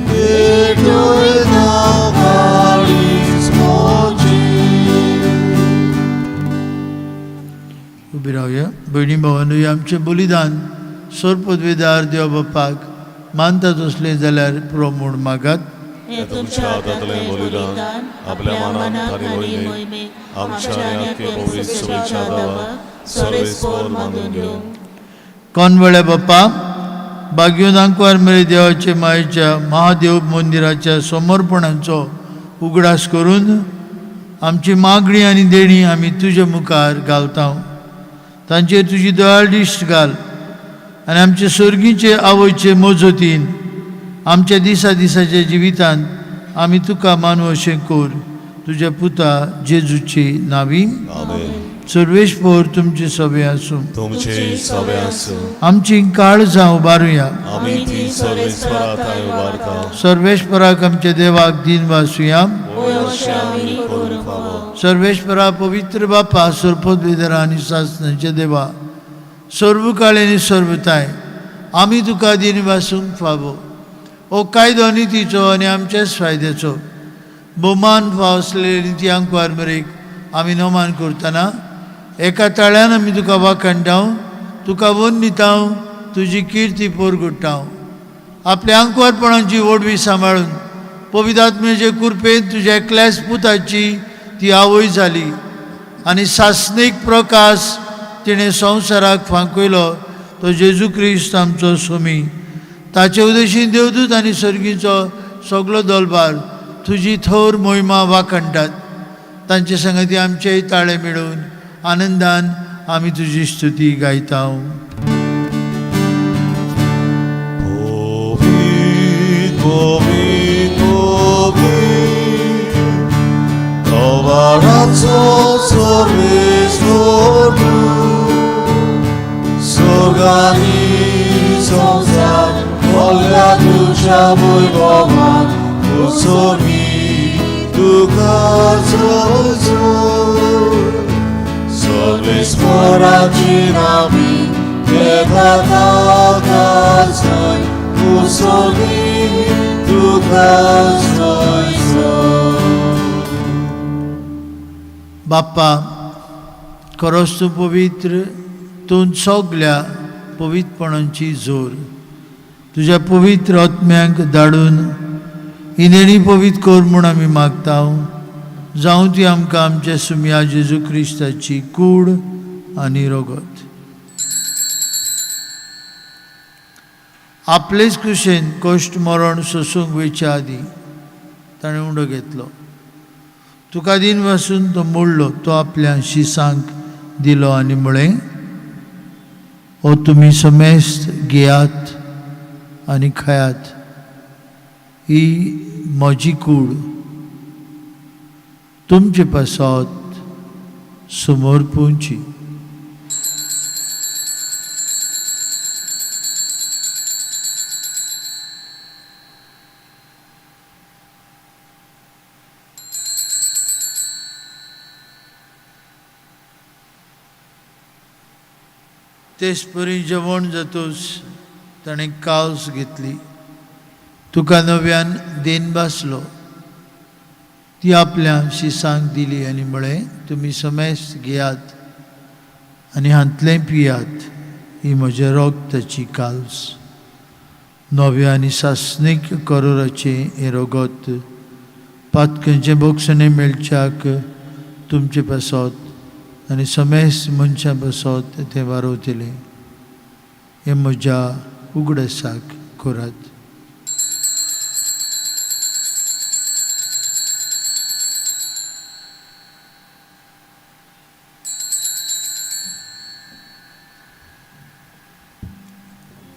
भेटयता काळीज म्हजें. उबी रावया. भयणी भावांनो, आमचें बलिदान सर्वपदवेदार देव बापाक मानता तसलें जाल्यार पुरो म्हूण मागात. हे तुमच्या हातांतलें बलिदान आपल्या मनाक आनी मोहिमेक आमच्या आनी आख्खे पवित्र सभेच्या दावाक सर्वेस्पोर मानून घेवं. कोनवळ्या बाप्पा, बागयोन आंकवार मेरे देवाचे मायेच्या महादेव मंदिराच्या समर्पणांचो उगडास करून आमची मागणी आनी देणी आमी तुजे मुखार घालता. तांचेर तुजी दयाळ दिश्ट घाल आनी आमचे सर्गीचे आवयचे मजतीन आमच्या दिसा दिसाच्या जिवितांत आमी तुका मानव अशें कर. तुज्या पुता जेजूची नावी. आमेन. सर्वेस्पर तुमचे सभे आसूं. तुमचे सवे आसूं. आमची काळजां उबारुया. आमी ती सर्वेस्परा थंय उबारता. सर्वेस्पराक आमच्या देवाक दिन वासुया. वय अशें आमी करूंक फावो. सर्वेस्परा पवित्र बापा, सर्पद्वेदरा आनी सासणाच्या देवा, सर्व काळ आनी सर्वताय आमी तुका दिन वासूंक फावो. हो कायदो नितीचो आनी आमच्याच फायद्याचो भोवमान फाव आसलेले निती आंकवार मरेक आमी नोमान करतना एका ताळ्यान आमी तुका वाखाणटाव, तुका वंदिताव, तुजी किर्ती पोरगुट्टाव. आपल्या आंकवारपणाची व्हडवी सांबाळून पवित्र आत्म्याचे कृपेन तुज्या एकल्याच पुताची ती आवय जाली आनी सासणीक प्रकाश तिणें संवसाराक फांकयलो तो जेजू क्रिस्त आमचो स्वामी. ताचे उदेशीन देवदूत आनी सर्गीचो सगलो दलबार तुजी थोर मोहिमा वाखाणटात. तांचे संगती आमचेय ताळे मेळून आनंदान आमी तुजी स्तुती गायता. Covid, Covid, Covid, कवाडाचो सर्वेस्पर तूं, स्वर्गानी संवसार भरल्या तुज्या वैभवान, उत्सवी तुका जोर. सर्वेस्पराची नामी घेता ताका जय, उत्सवी तुका जय जय. बाप्पा, खरोच तूं पवित्र, तूं सगल्या पवित्रपणाची जोर. तुज्या पवित्र आत्म्यांक धाडून ही देणी पवित्र कर म्हूण आमी मागता. जावं ती आमकां आमच्या सुमया जेजू क्रिस्ताची कूड आनी रगत. आपलेच कुशेन कश्ट मरण सोसूंक वयच्या आदीं ताणें उंडो घेतलो. तुका दिन वासून तो मोडलो, तो आपल्या शिसांक दिलो आनी म्हळें, हो तुमी समेस्त घेयात आनी खायात, ही म्हजी कूड तुमचे पासत समर्पूंची. तेच परी जेवण जातूच ताणें कावस घेतली, तुका नव्यान देन बासलो, ती आपल्या शिसांक दिली आनी म्हळें, तुमी समेस्त घेयात आनी हांतलें पियात, ही म्हज्या रगताची काल्स, नव्या आनी सासणीक करोराचें हें रगत पातकांचें बोगसणें मेळच्याक तुमचे पासत आनी समेस्त मनशां पासत तें वारवतलें. हें म्हज्या उगडासाक करात.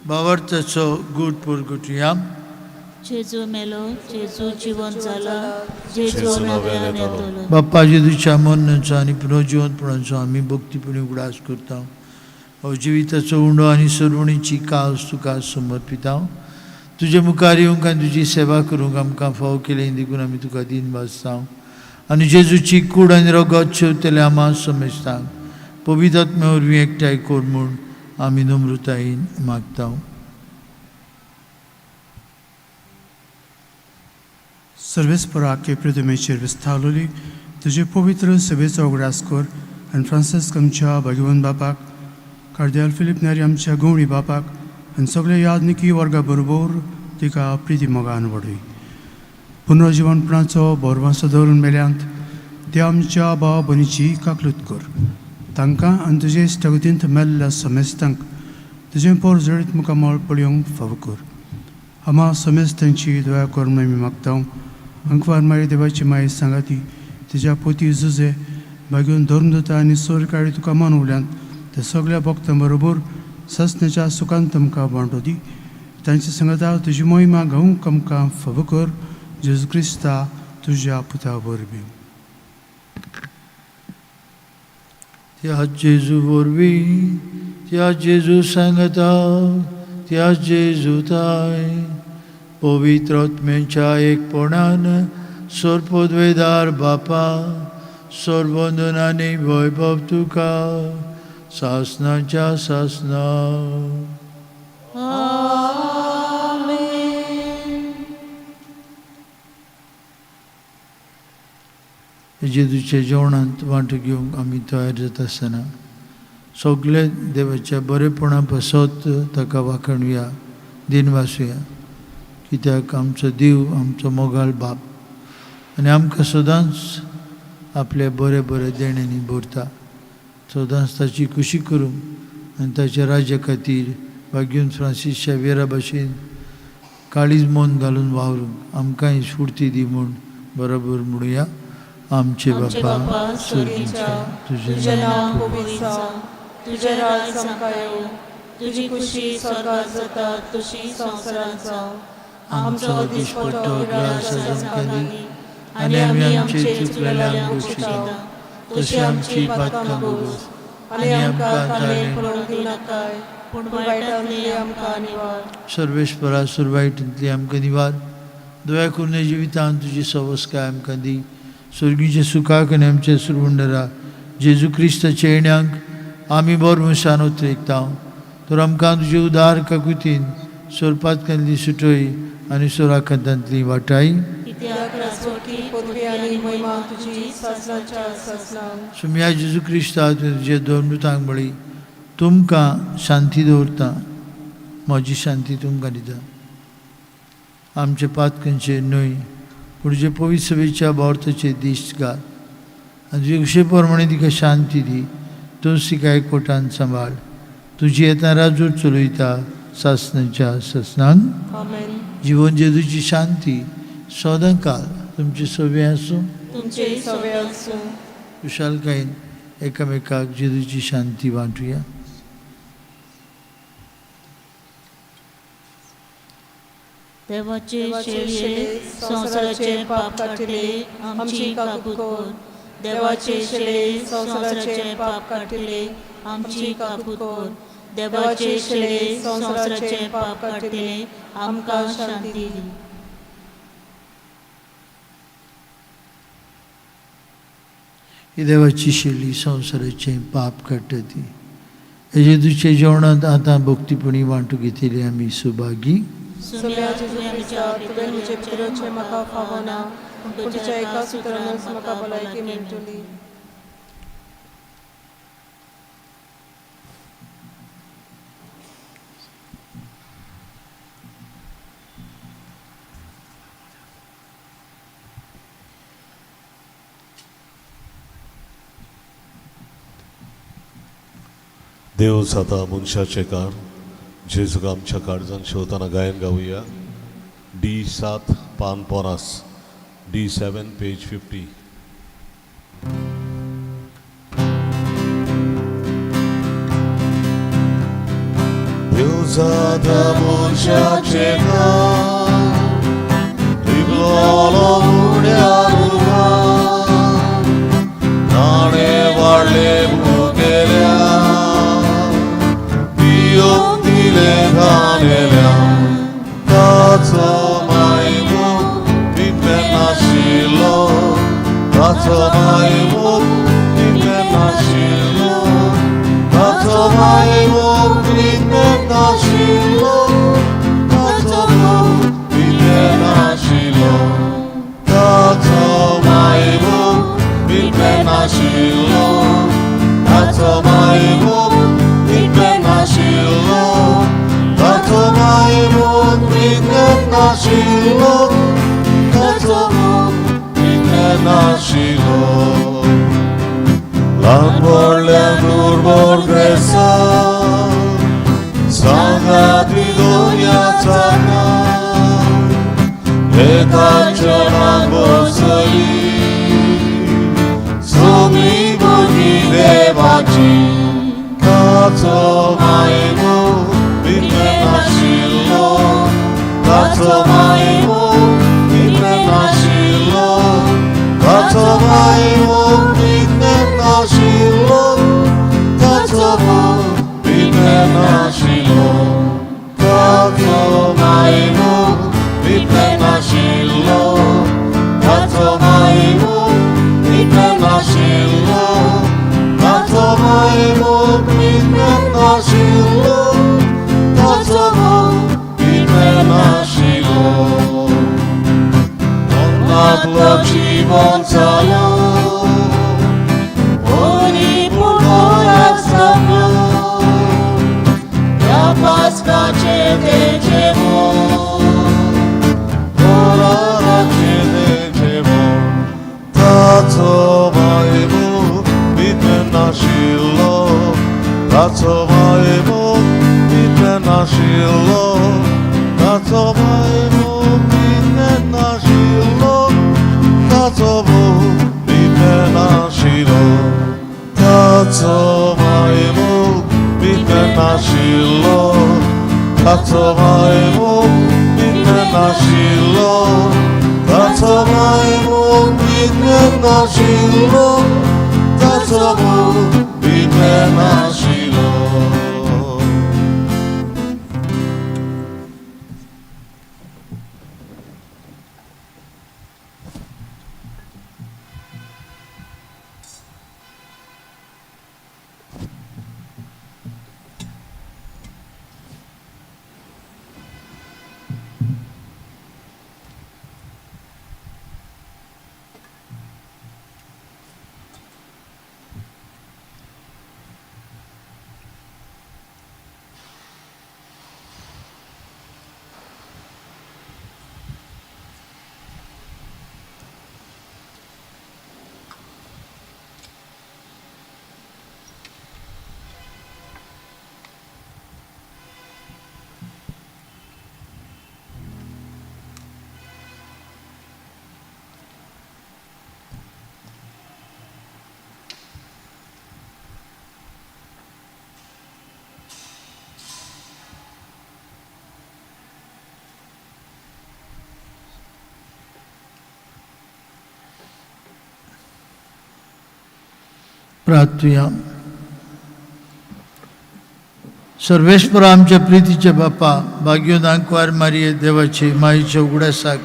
भावार्थाचो गूट पुरगुटया. जेजू मेलो, जेजू जिवंत जाला, जेजू नव्यान येतलो. बाप्पा जेजूच्या मरणाचो आनी पुनर्जिवंतपणाचो आमी भक्तीपणी उगडास करता. हो जिविताचो उंडो आनी सरवणीची कास तुका समर्पिता. तुजे मुखार येवंक आनी तुजी सेवा करूंक आमकां फावो केली देखून आमी तुका दीन भासता आनी जेजूची कूड आनी रगत शेवतले आमा समेस्तांक पवित्र आत्म्या वरवीं एकठांय कर म्हूण आमी नम्रतायेन मागता. सर्वेस्पराके प्रतिमेचेर विस्तारलोली तुजे पवित्र सेवेचो उगडास कर आनी फ्रांसिस्क आमच्या भगवंत बापाक, कार्दियाल फिलीप नेरी आमच्या गवळी बापाक आनी सगळे यादनिकी वर्गा बरोबर तिका प्रिती मोगान वडय. पुनर्जिवनपणाचो भरवंसो दवरून मेल्यांत त्या आमच्या भाव भयणीची काकलूत कर. तांकां आनी तुजे इश्टागतींत मेल्ल्या समेस्तांक तुजें पोर जळीत मुखामळ पळोवंक फावो कर. आमा समेस्तांची दया कर म्हूण आमी मागता. अंकवार मारी देवाची माय सांगाती तुज्या पोती जुजे भाग्योन धर्मदूता आनी सोरकाळी तुका मानवल्यान ते सगळ्या भक्तां बरोबर ससनेच्या सुखान तुमकां वांटो दी. तांचे संगता तुजी मोहिमा गावंक आमकां फावो कर, जेजू क्रिस्ता तुज्या पुता वरवीं. त्या जेजू वरवीं, त्या जेजू सांगता, त्या जेजूताय पवित्र आत्म्याच्या एकपणान सर्वपदवेदार बापा, सर्वंदन आनी वैभव तुका सासनाच्या सासना. जेजूच्या जेवणांत वांटो घेवंक आमी तयार जाता आसतना सगळे देवाच्या बरेपणा पासत ताका वाखणुया, दिनवासुया, कित्याक आमचो देव आमचो मोगाळ बाप आनी आमकां सदांच आपल्या बरे बरे देण्यांनी भरता. सदांच ताची खुशी करूंक आनी ताच्या राज्या खातीर भाग्यून फ्रांसीस शावियरा भाशेन काळीज मन घालून वावरूंक आमकांय स्फूर्ती दी म्हूण बरोबर म्हणुया. आमचे बापा स्वर्गीच्या, तुजें नांव पवित्र जावं, तुजें राज आमकां येवं, तुजी खुशी स्वर्गात जाता तशी संवसारांत जावं. आमचो दिसपट्टो ग्रास आमकां दी आनी आमी आमचे चुकलेल्यांक बक्षिता तशी आमची पातकां भोगोस आनी आमकां ताणें पडूंक दिवनाकाय, पूण वायटांतली आमकां निवार. सर्वेस्परा सुरवायटींतली आमकां निवार. दया करून जिवितांत तुजी सवस्काय आमकां दी. स्वर्गीच्या सुखाक आनी आमच्या सुरवंडरा जेजू क्रिस्ताच्या येण्यांक आमी बरो मनशान उतरेकता. तर आमकां तुजे उदार काकुतीन सोरपातकांतली सुटय आनी सोराखांतांतली वाटाय. सुम्या जेजू क्रिस्ता, तुवें तुज्या दोन दुतांक म्हळी, तुमकां शांती दवरता, म्हजी शांती तुमकां दिता. आमचे पातकांचे न्हय पूण तुजे पवित्र सभेच्या भावार्थाचे दीस घाल आनी तुजे खुशे प्रमाणे तिका शांती दी. तूंच तिका एकवटान सांबाळ. तुजी येता राजूर चलयता सासनाच्या सासनान. जिवन जेजूची शांती सदां काल तुमचे सवे आसूं, तुमचे सवे आसूं. खुशालकायेन एकामेकाक जेजूची शांती वांटुया. देवाचे शेळये संवसाराचे पाप काडटले आमची काकूत कर. देवाचे शेळये संवसाराचे पाप काडटले आमची काकूत कर. देवाचे शेळये संवसाराचे पाप काडटले आमकां शांती दी. ही देवाची शेळी संवसाराचें पाप काडटा ती. जेजूच्या जेवणांत आतां भक्तीपणी वांटू घेतली आमी सुभागी. सुम्या जेजू क्रिस्ता, तुवें म्हजे भितर येवचें म्हाका फावना, पूण तुज्या एका सुत्रानूच म्हाका भलायकी मेळटली. देव जाता मनशाचें कार जेजूक आमच्या काळजान शेवताना गायन गावया. डी 7 पान 50, डी 7 पेज 50. देव जाता मनशाचें कार लिपलोलो उड्या रुपान ताणें वाडले मुगेल्या पियोंक दिलें धानेल्या ताचो मायमूख तितलें नाशिल्लो, ताचो मायमूख तितलें नाशिल्लो, ताचो मायमूख तितलें नाशिल्लो, ताचो मोग तितलें नाशिल्लो, ताचो नाशिल्लो ताचो मोग इतलें नाशिल्लो मरणांतलो जिवन जालो परिपूर्ण जालो ह्या पास्काचें तें जेवण कोराचें तें जेवण ताचो मायमोग इतलें नाशिल्लो ताचो मायमोग इतलें नाशिल्लो ताचो मायमोग इतलें नाशिल्लो ताचो मोग इतलें नाशिल्लो ताचो मायमोग इतलें नाशिल्लो ताचो मायमोग इतलें नाशिल्लो ताचो मायमोग इतलें नाशिल्लो ताचो मोग इतलें नाशिल्लो. प्रार्थुया. सर्वेस्पर आमच्या प्रितीचे बापा, भाग्योन आंकवार मारिये देवाचे मायेच्या उगडासाक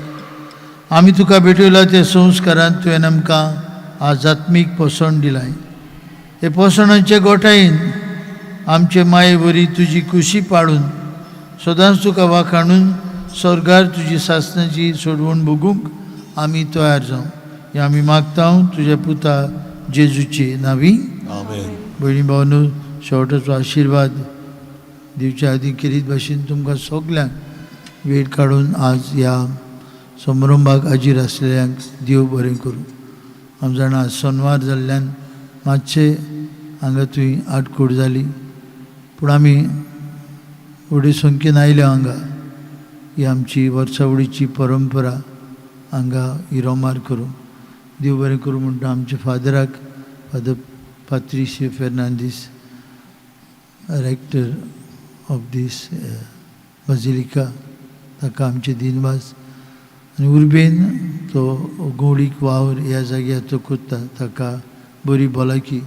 आमी तुका भेटयला त्या संस्कारान तुवें आमकां आज आत्मीक पोसण दिलाय. हे पोसणाचे गोठायेन आमचे माये वरी तुजी कुशी पाडून सदांच तुका वाखाणून स्वर्गार तुजी सासणाची सोडवण भोगूंक आमी तयार जावं हें आमी मागता तुज्या पुता जेजूचे नांवी. आमेन. भयणी भावनो, शेवटाचो आशिर्वाद दिवच्या आदीं केरीत भाशेन तुमकां सगल्यांक वेळ काडून आज ह्या समारंभाक हाजीर आसलेल्यांक देव बरें करूं. हांव जाणा आज सोनवार जाल्ल्यान मातशें हांगा थंय आटकूट जाली, पूण आमी व्हडे संख्येन आयल्या हांगा. ही आमची वर्सावळीची परंपरा हांगा ही रोमार करूं. देव बरें करूं म्हणटा आमच्या फादराक, Father Patricio Fernandes, rector of this basilica, ताका आमचे दिनवास. आनी उर्बेन तो गोवळीक वावर ह्या जाग्यार तो करता, ताका बरी भलायकी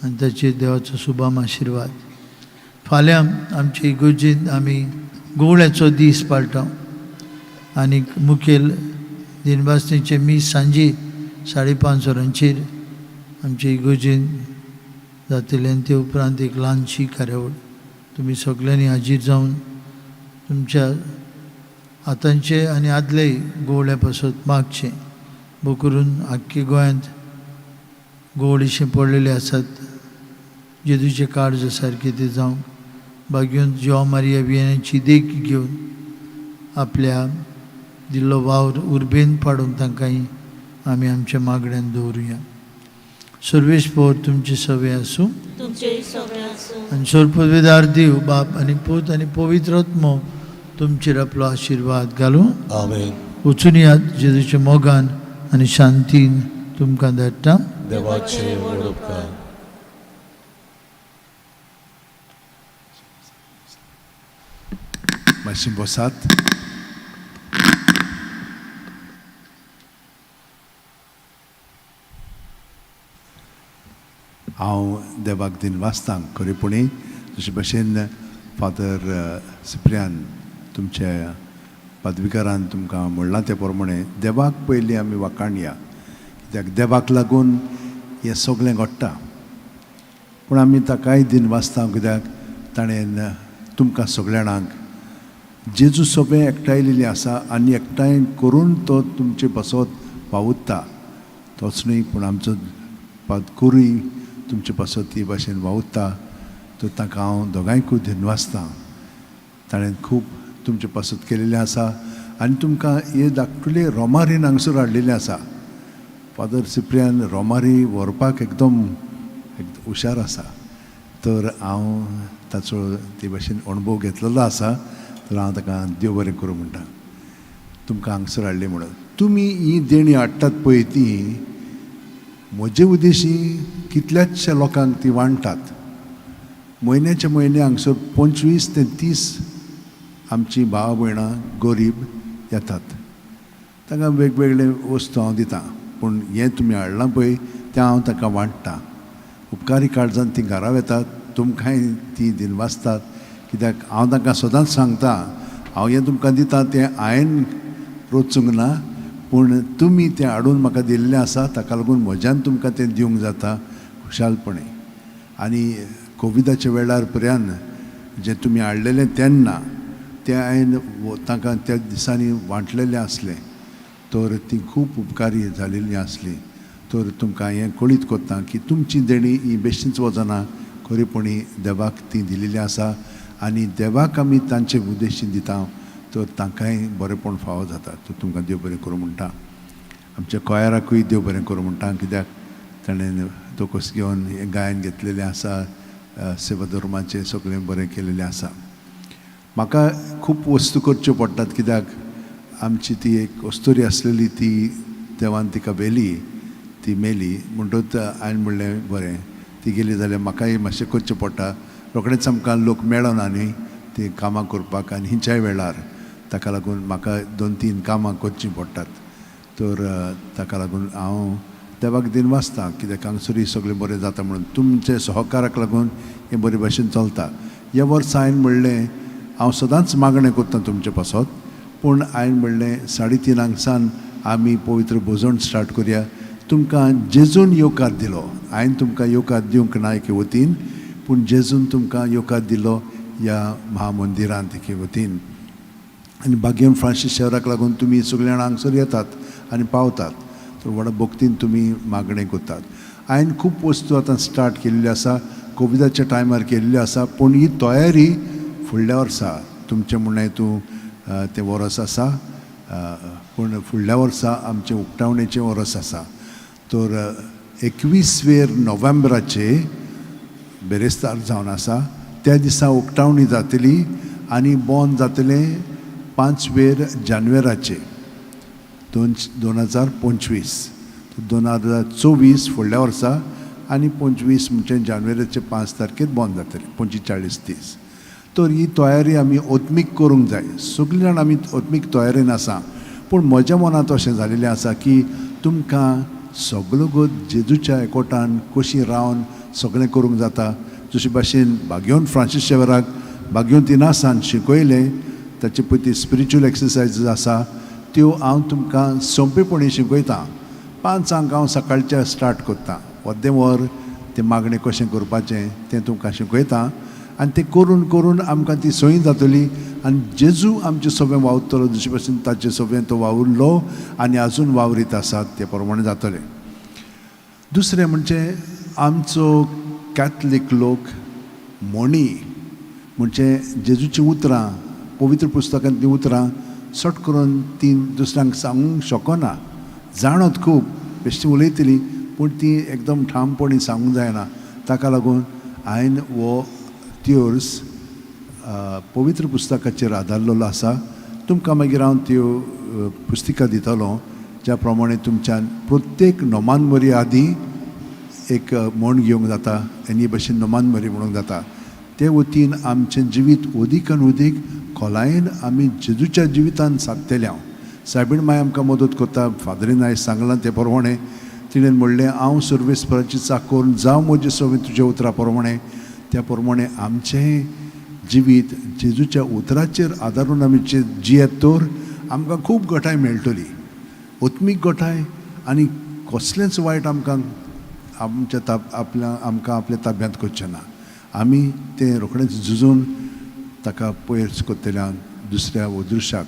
आनी ताचेर देवाचो सुभाम आशिर्वाद. फाल्यां आमचे इगर्जेंत आमी गोवळ्याचो दीस पाळटा आनी मुखेल दिनवासनेचें मीस सांजे 5:30 वरांचेर आमचे इगर्जेंत जातलें आनी ते उपरांत एक ल्हानशी कार्यावळ. तुमी सगल्यांनी हाजीर जावन तुमच्या आतांचे आनी आदलेय गोवळ्या पासत मागचें. भोव करून आख्खे गोंयांत गोवळीशे पडलेले आसात, जेजूचें काळज सारकें तें जावंक भाग्योन जिवा मारिया वियेनाची देख घेवन आपल्या दिल्लो वावर उर्बेन पाडूंक तांकांय आमी आमच्या मागण्यान दवरुया. सर्वेस्पर तुमचे सवे आसूं, तुमचेय सवे आसूं. आनी सर्वपदवीदार देव बाप आनी पूत आनी पवित्र आत्मो तुमचेर आपलो आशिर्वाद घालूं. आमेन. वचून यात जेजूच्या मोगान आनी शांतीन तुमकां धाडटा. देवाचे व्हड उपकार. मातशें बसात. हांव देवाक दिनवासतां खरेपणी जशे भशेन फादर सिप्रियान तुमच्या पदवीकारान तुमकां म्हणलां ते प्रमाणे देवाक पयलीं आमी वाखाणया, कित्याक देवाक लागून हें सगळें घडटा. पूण आमी ताकाय दिनवासता कित्याक ताणें तुमकां सगळ्या जाणांक जेजू सगळें एकठांयलेलें आसा आनी एकठांय करून तो तुमचे पासत वावुरता. तोच न्हय पूण आमचो पादकुरूय तुमचे पासत ती भाशेन वावुरता. तर ताका हांव दोगांयकूय धन्यवासतां. ताणें खूब तुमचे पासत केलेलें आसा आनी तुमकां हे धाकटुले रोमारीन हांगसर हाडलेलें आसा. फादर सिप्रियान रोमारी व्हरपाक एकदम हुशार आसा. तर हांव ताचो ते भाशेन अणभव घेतलेलो आसा. तर हांव ताका देव बरें करूं म्हणटा तुमकां हांगसर हाडली म्हणून. तुमी ही देणी हाडटात पळय ती म्हजे उद्देशी कितल्याचशा लोकांक ती वांट्टात. म्हयन्याचे म्हयने हांगसर 25 ते 30 आमची भाव भयणां गरीब येतात. तांकां वेगवेगळे वस्तू हांव दितां पूण हें तुमी हाडलां पळय तें हांव तांकां वांट्टां. उपकारी काळजान तीं घरा वेतात, तुमकांय तीं दिनवासतात. कित्याक हांव तांकां सदांच सांगता हांव हें तुमकां दितां तें हांवें रोचूंक ना पूण तुमी तें हाडून म्हाका दिल्लें आसा ताका लागून म्हज्यान तुमकां तें दिवंक जाता खुशालपणे. आनी कोविडाच्या वेळार पर्यंत जें तुमी हाडलेलें तेन्ना तें हांवें तांकां त्या दिसांनी वांटलेलें आसलें तर ती खूब उपकारी जालेली आसली. तर तुमकां हें कळीत कोत्ता की तुमची देणी ही बेश्टीच वचना, खरेपणी देवाक ती दिलेली आसा आनी देवाक आमी तांचे उद्देशीन दिता तर तांकांय बरेंपण फावो जाता. तर तुमकां देव बरें करूं म्हणटा. आमच्या कोयराकूय देव बरें करूं म्हणटा कित्याक ताणें तोकोस घेवन हें गायन घेतलेलें आसा, सेवा धर्माचें सगळें बरें केलेलें आसा. म्हाका खूब वस्तू करच्यो पडटात कित्याक आमची ती एक अस्तोरी आसलेली ती देवान तिका व्हेली, ती मेली म्हणटकच हांवें म्हणलें बरें ती गेली जाल्यार म्हाकाय मातशें करचें पडटा. रोखडेंच आमकां लोक मेळना न्ही ती कामां करपाक आनी हिंच्याय वेळार ताका लागून म्हाका 2-3 कामां करचीं पडटात. तर ताका लागून हांव देवाक दिनवासता कित्याक हांगसरूय सगळें बरें जाता म्हणून तुमचे सहकाराक लागून हें बरे भाशेन चलता. ह्या वर्सा हांवें म्हणलें हांव सदांच मागणें करता तुमचे पासत पूण हांवें म्हणलें 3:30 सान आमी पवित्र भोजन स्टार्ट करया. तुमकां जेजून येवकार दिलो, हांवें तुमकां येवकार दिवंक ना एके वतीन पूण जेजून तुमकां येवकार दिलो ह्या महामंदिरांत एके वतीन. आनी बागेवन फ्रांसीस शहराक लागून तुमी सगळे जाणां हांगसर येतात आनी पावतात तर व्हडा भक्तीन तुमी मागणें करतात. हांवें खूब वस्तू आतां स्टार्ट केल्ल्यो आसा, कोविडाच्या टायमार केल्ल्यो आसा पूण ही तयारी फुडल्या वर्सा तुमचें म्हणणें तूं तें वरस आसा पूण फुडल्या वर्सा आमचें उक्तावणेचें वरस आसा. तर 21 नोव्हेंबराचे बेरेस्तार जावन आसा त्या दिसा उक्तावणी जातली आनी बंद जातलें 5 जानेवाराचे 2025. 2024 फुडल्या वर्सा आनी 25 म्हणजे जानेवारीचे 5 तारखेर बंद जातलें, 45 दीस. तर ही तयारी आमी ओत्मीक करूंक जाय. सगळीं जाण आमी ओत्मीक तयारेन आसा पूण म्हज्या मनांत अशें जालेलें आसा की तुमकां सगळो गोत जेजूच्या एकवटान कशी रावन सगळें करूंक जाता. जशे भाशेन बागेवन फ्रांसीस शेवराक बागेवन तिनासान शिकयलें ताचे पयली स्पिरिच्युअल एक्सरसायजीस आसा त्यो हांव तुमकां सोंपेपणी शिकयतां. 5 हांव सकाळचें स्टार्ट करतां, अर्दें वर तें मागणें कशें करपाचें तें तुमकां शिकयतां आनी तें करून करून आमकां ती संय जातली आनी जेजू आमचें सगळें वावुरतलो जशे भाशेन ताचें सगळें तो वावुरलो आनी आजून वावरीत आसात ते प्रमाणे जातलें. दुसरें म्हणजे आमचो कॅथलीक लोक म्हणी म्हणजे जेजूचीं उतरां पवित्र पुस्तकांतलीं उतरां सट करून ती दुसऱ्यांक सांगूंक शकना. जाणत खूब बेश्टी उलयतली पूण ती एकदम ठामपणी सांगूंक जायना. ताका लागून हांवें हो त्योर्स पवित्र पुस्तकाचेर आदारलेलो आसा. तुमकां मागीर हांव त्यो पुस्तिका दितलो ज्या प्रमाणे तुमच्यान प्रत्येक नोमानमरी आदी एक म्हण घेवंक जाता आनी हे भशेन नोमानमरी म्हणूंक जाता. ते वतीन आमचें जिवीत अदीक आनी अदीक खोलायेन आमी जेजूच्या जिवितान सादतले. हांव सायबीण माय आमकां मदत करता. फादरीन आयज सांगलां ते प्रमाणे तिणें म्हणलें हांव सर्वेस्पराची चाकोर जावं म्हजें सगळें तुज्या उतरा प्रमाणे. त्या प्रमाणे आमचें जिवीत जेजूच्या उतराचेर आदारून आमी जियेत तर आमकां खूब गटाय मेळटली, आत्मीक गटाय आनी कसलेंच वायट आमकां आमच्या आपल्या आमकां आपल्या ताब्यांत करचें ना. आमी तें रोखडेंच झुजून ताका पयस करतले दुसऱ्या उदृश्याक.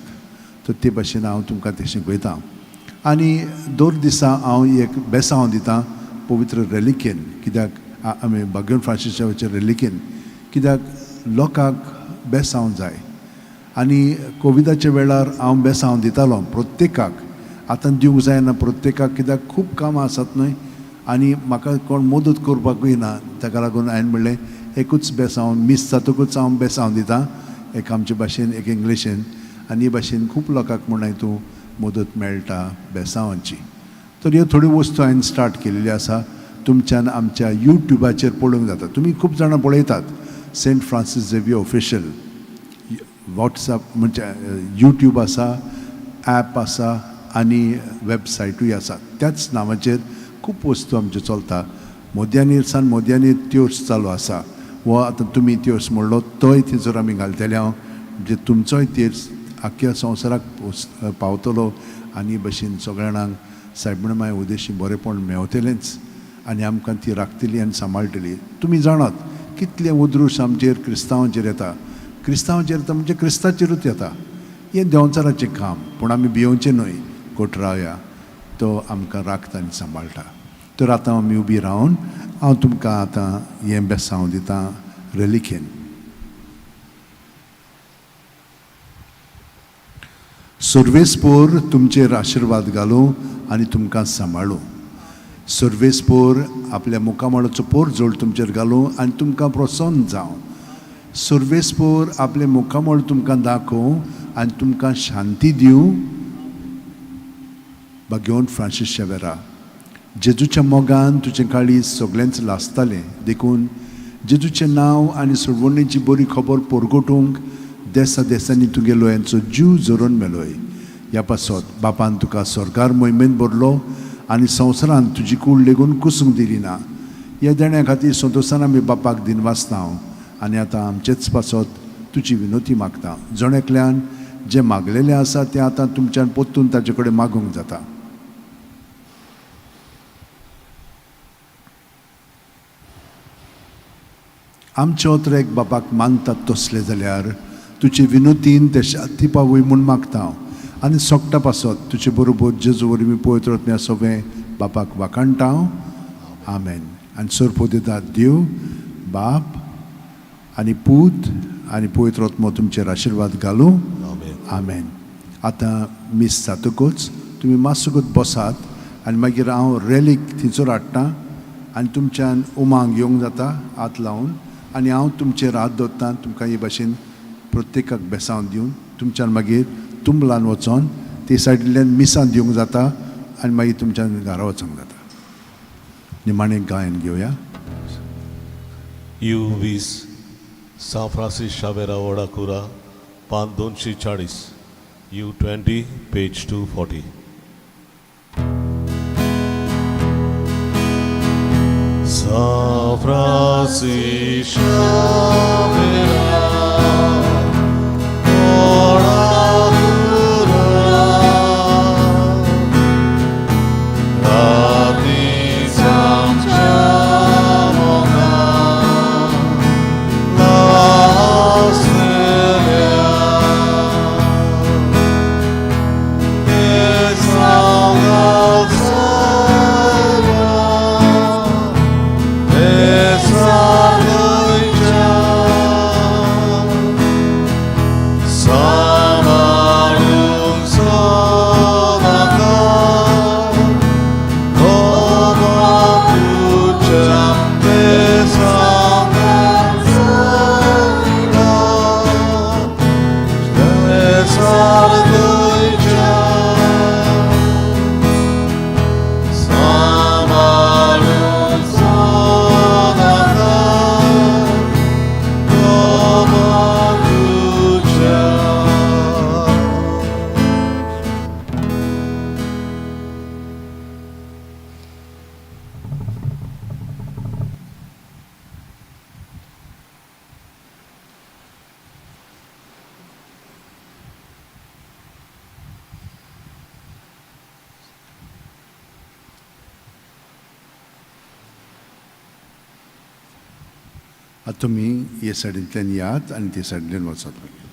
तर ते भाशेन हांव तुमकां तें शिकयतां. आनी दर दिसा हांव एक बेसांव दितां पवित्र रेलिकेन, कित्याक आमी भाग्यवन फ्रांसीसाच्या रेलिकेन, कित्याक लोकांक बेसांव जाय. आनी कोविडाच्या वेळार हांव बेसांव दितालो प्रत्येकाक. आतां दिवंक जायना प्रत्येकाक, कित्याक खूब कामां आसात न्हय, आनी म्हाका कोण मदत करपाकूय ना. ताका लागून हांवें म्हणलें एकूच बेसांव मीस जातकूच हांव बेसांव दितां, एक आमचे भाशेन एक इंग्लिशीन, आनी हे भाशेन खूब लोकांक म्हूण तूं मदत मेळटा बेसांवांची. तर ह्यो थोड्यो वस्तू हांवें स्टार्ट केल्ल्यो आसा. तुमच्यान आमच्या यूट्यूबाचेर पळोवंक जाता. तुमी खूब जाणां पळयतात Saint Francis Xavier official WhatsApp म्हणजे यूट्यूब आसा, एप आसा आनी वेबसायटूय आसा. त्याच नांवाचेर खूब वस्तू आमच्यो चलता. मोद्यानीर सान मोद्यानीर त्योर्स चालू आसा. वो आतां तुमी त्योर्स म्हणलो तोय थंयसर आमी घालतले हांव, म्हणजे तुमचोय तीर्स आख्ख्या संवसाराक पावतलो आनी भशेन सगळ्या जाणांक सायबीण माय उदेशी बरेंपण मेवतलेंच आनी आमकां ती राखतली आनी सांबाळटली. तुमी जाणात कितलें उद्रूश आमचेर क्रिस्तांवांचेर येता. क्रिस्तांवांचेर येता म्हणजे क्रिस्ताचेरूच येता. हें देंवचाराचें काम, पूण आमी भियोवचें न्हय. कोटरावया, तो आमकां राखता आनी सांबाळटा. तर आतां आमी उबी रावन हांव तुमकां आतां हें बेसांव दितां रेलिकेन. सर्वेस्पोर तुमचेर आशिर्वाद घालूं आनी तुमकां सांबाळूं. सर्वेस्पोर आपल्या मुखामळाचो पोरजोळ तुमचेर घालूं आनी तुमकां प्रसन्न जावं. सर्वेस्पोर आपलें मुखामळ तुमकां दाखोवं आनी तुमकां शांती दिवं. भाग्यवंत फ्रांसीस शेवेरा, जेजूच्या मोगान तुजें काळीज सगळेंच लासतालें, देखून जेजूचें नांव आनी सोडवणेची बरी खबर परगटूंक देसा देसांनी तुगेलो यांचो जीव झरोवन मेलोय. ह्या पासत बापान तुका सरकार मोहिमेन भरलो आनी संवसारान तुजी कूड लेगून कुसूंक दिली ना. ह्या देण्या खातीर संतोशान आमी बापाक दिनवासता हांव आनी आतां आमचेच पासत तुजी विनोती मागता. जण एकल्यान जें मागलेलें आसा तें आतां तुमच्यान परतून ताचे कडेन मागूंक जाता. आमचे ओतरेक बापाक मानतात तसले जाल्यार तुजे विनोतीन ते शांती पावय म्हूण मागता हांव आनी सोगटा पासत तुजे बरोबर जेजू वरवीं पवित्र आत्म्या सगळें बापाक वाखाणटा हांव. आमेन. आनी सोरपो दिता देव बाप आनी पूत आनी पवित्र आत्मो तुमचेर आशिर्वाद घालूं. आमेन. आतां मीस जातकूच तुमी मातसोकूच बसात आनी मागीर हांव रेलीक थंयसर हाडटा आनी तुमच्यान उमांग येवंक जाता हात लावन, आनी हांव तुमचेर हात दवरता तुमकां हे भाशेन प्रत्येकाक बेसांव दिवन तुमच्यान मागीर तुंबलान वचोन ते सायडींतल्यान मिसां दिवंक जाता आनी मागीर तुमच्यान घरा वचोंक जाता. निमाणें गायन घेवया. You 20 सां फ्रांसीस शावेरा वडाकुरा पान 240, you 20 page 240. São Francisco Xavier, आतां तुमी हे सायडींतल्यान यात आनी ते सायडींतल्यान वचात मागीर.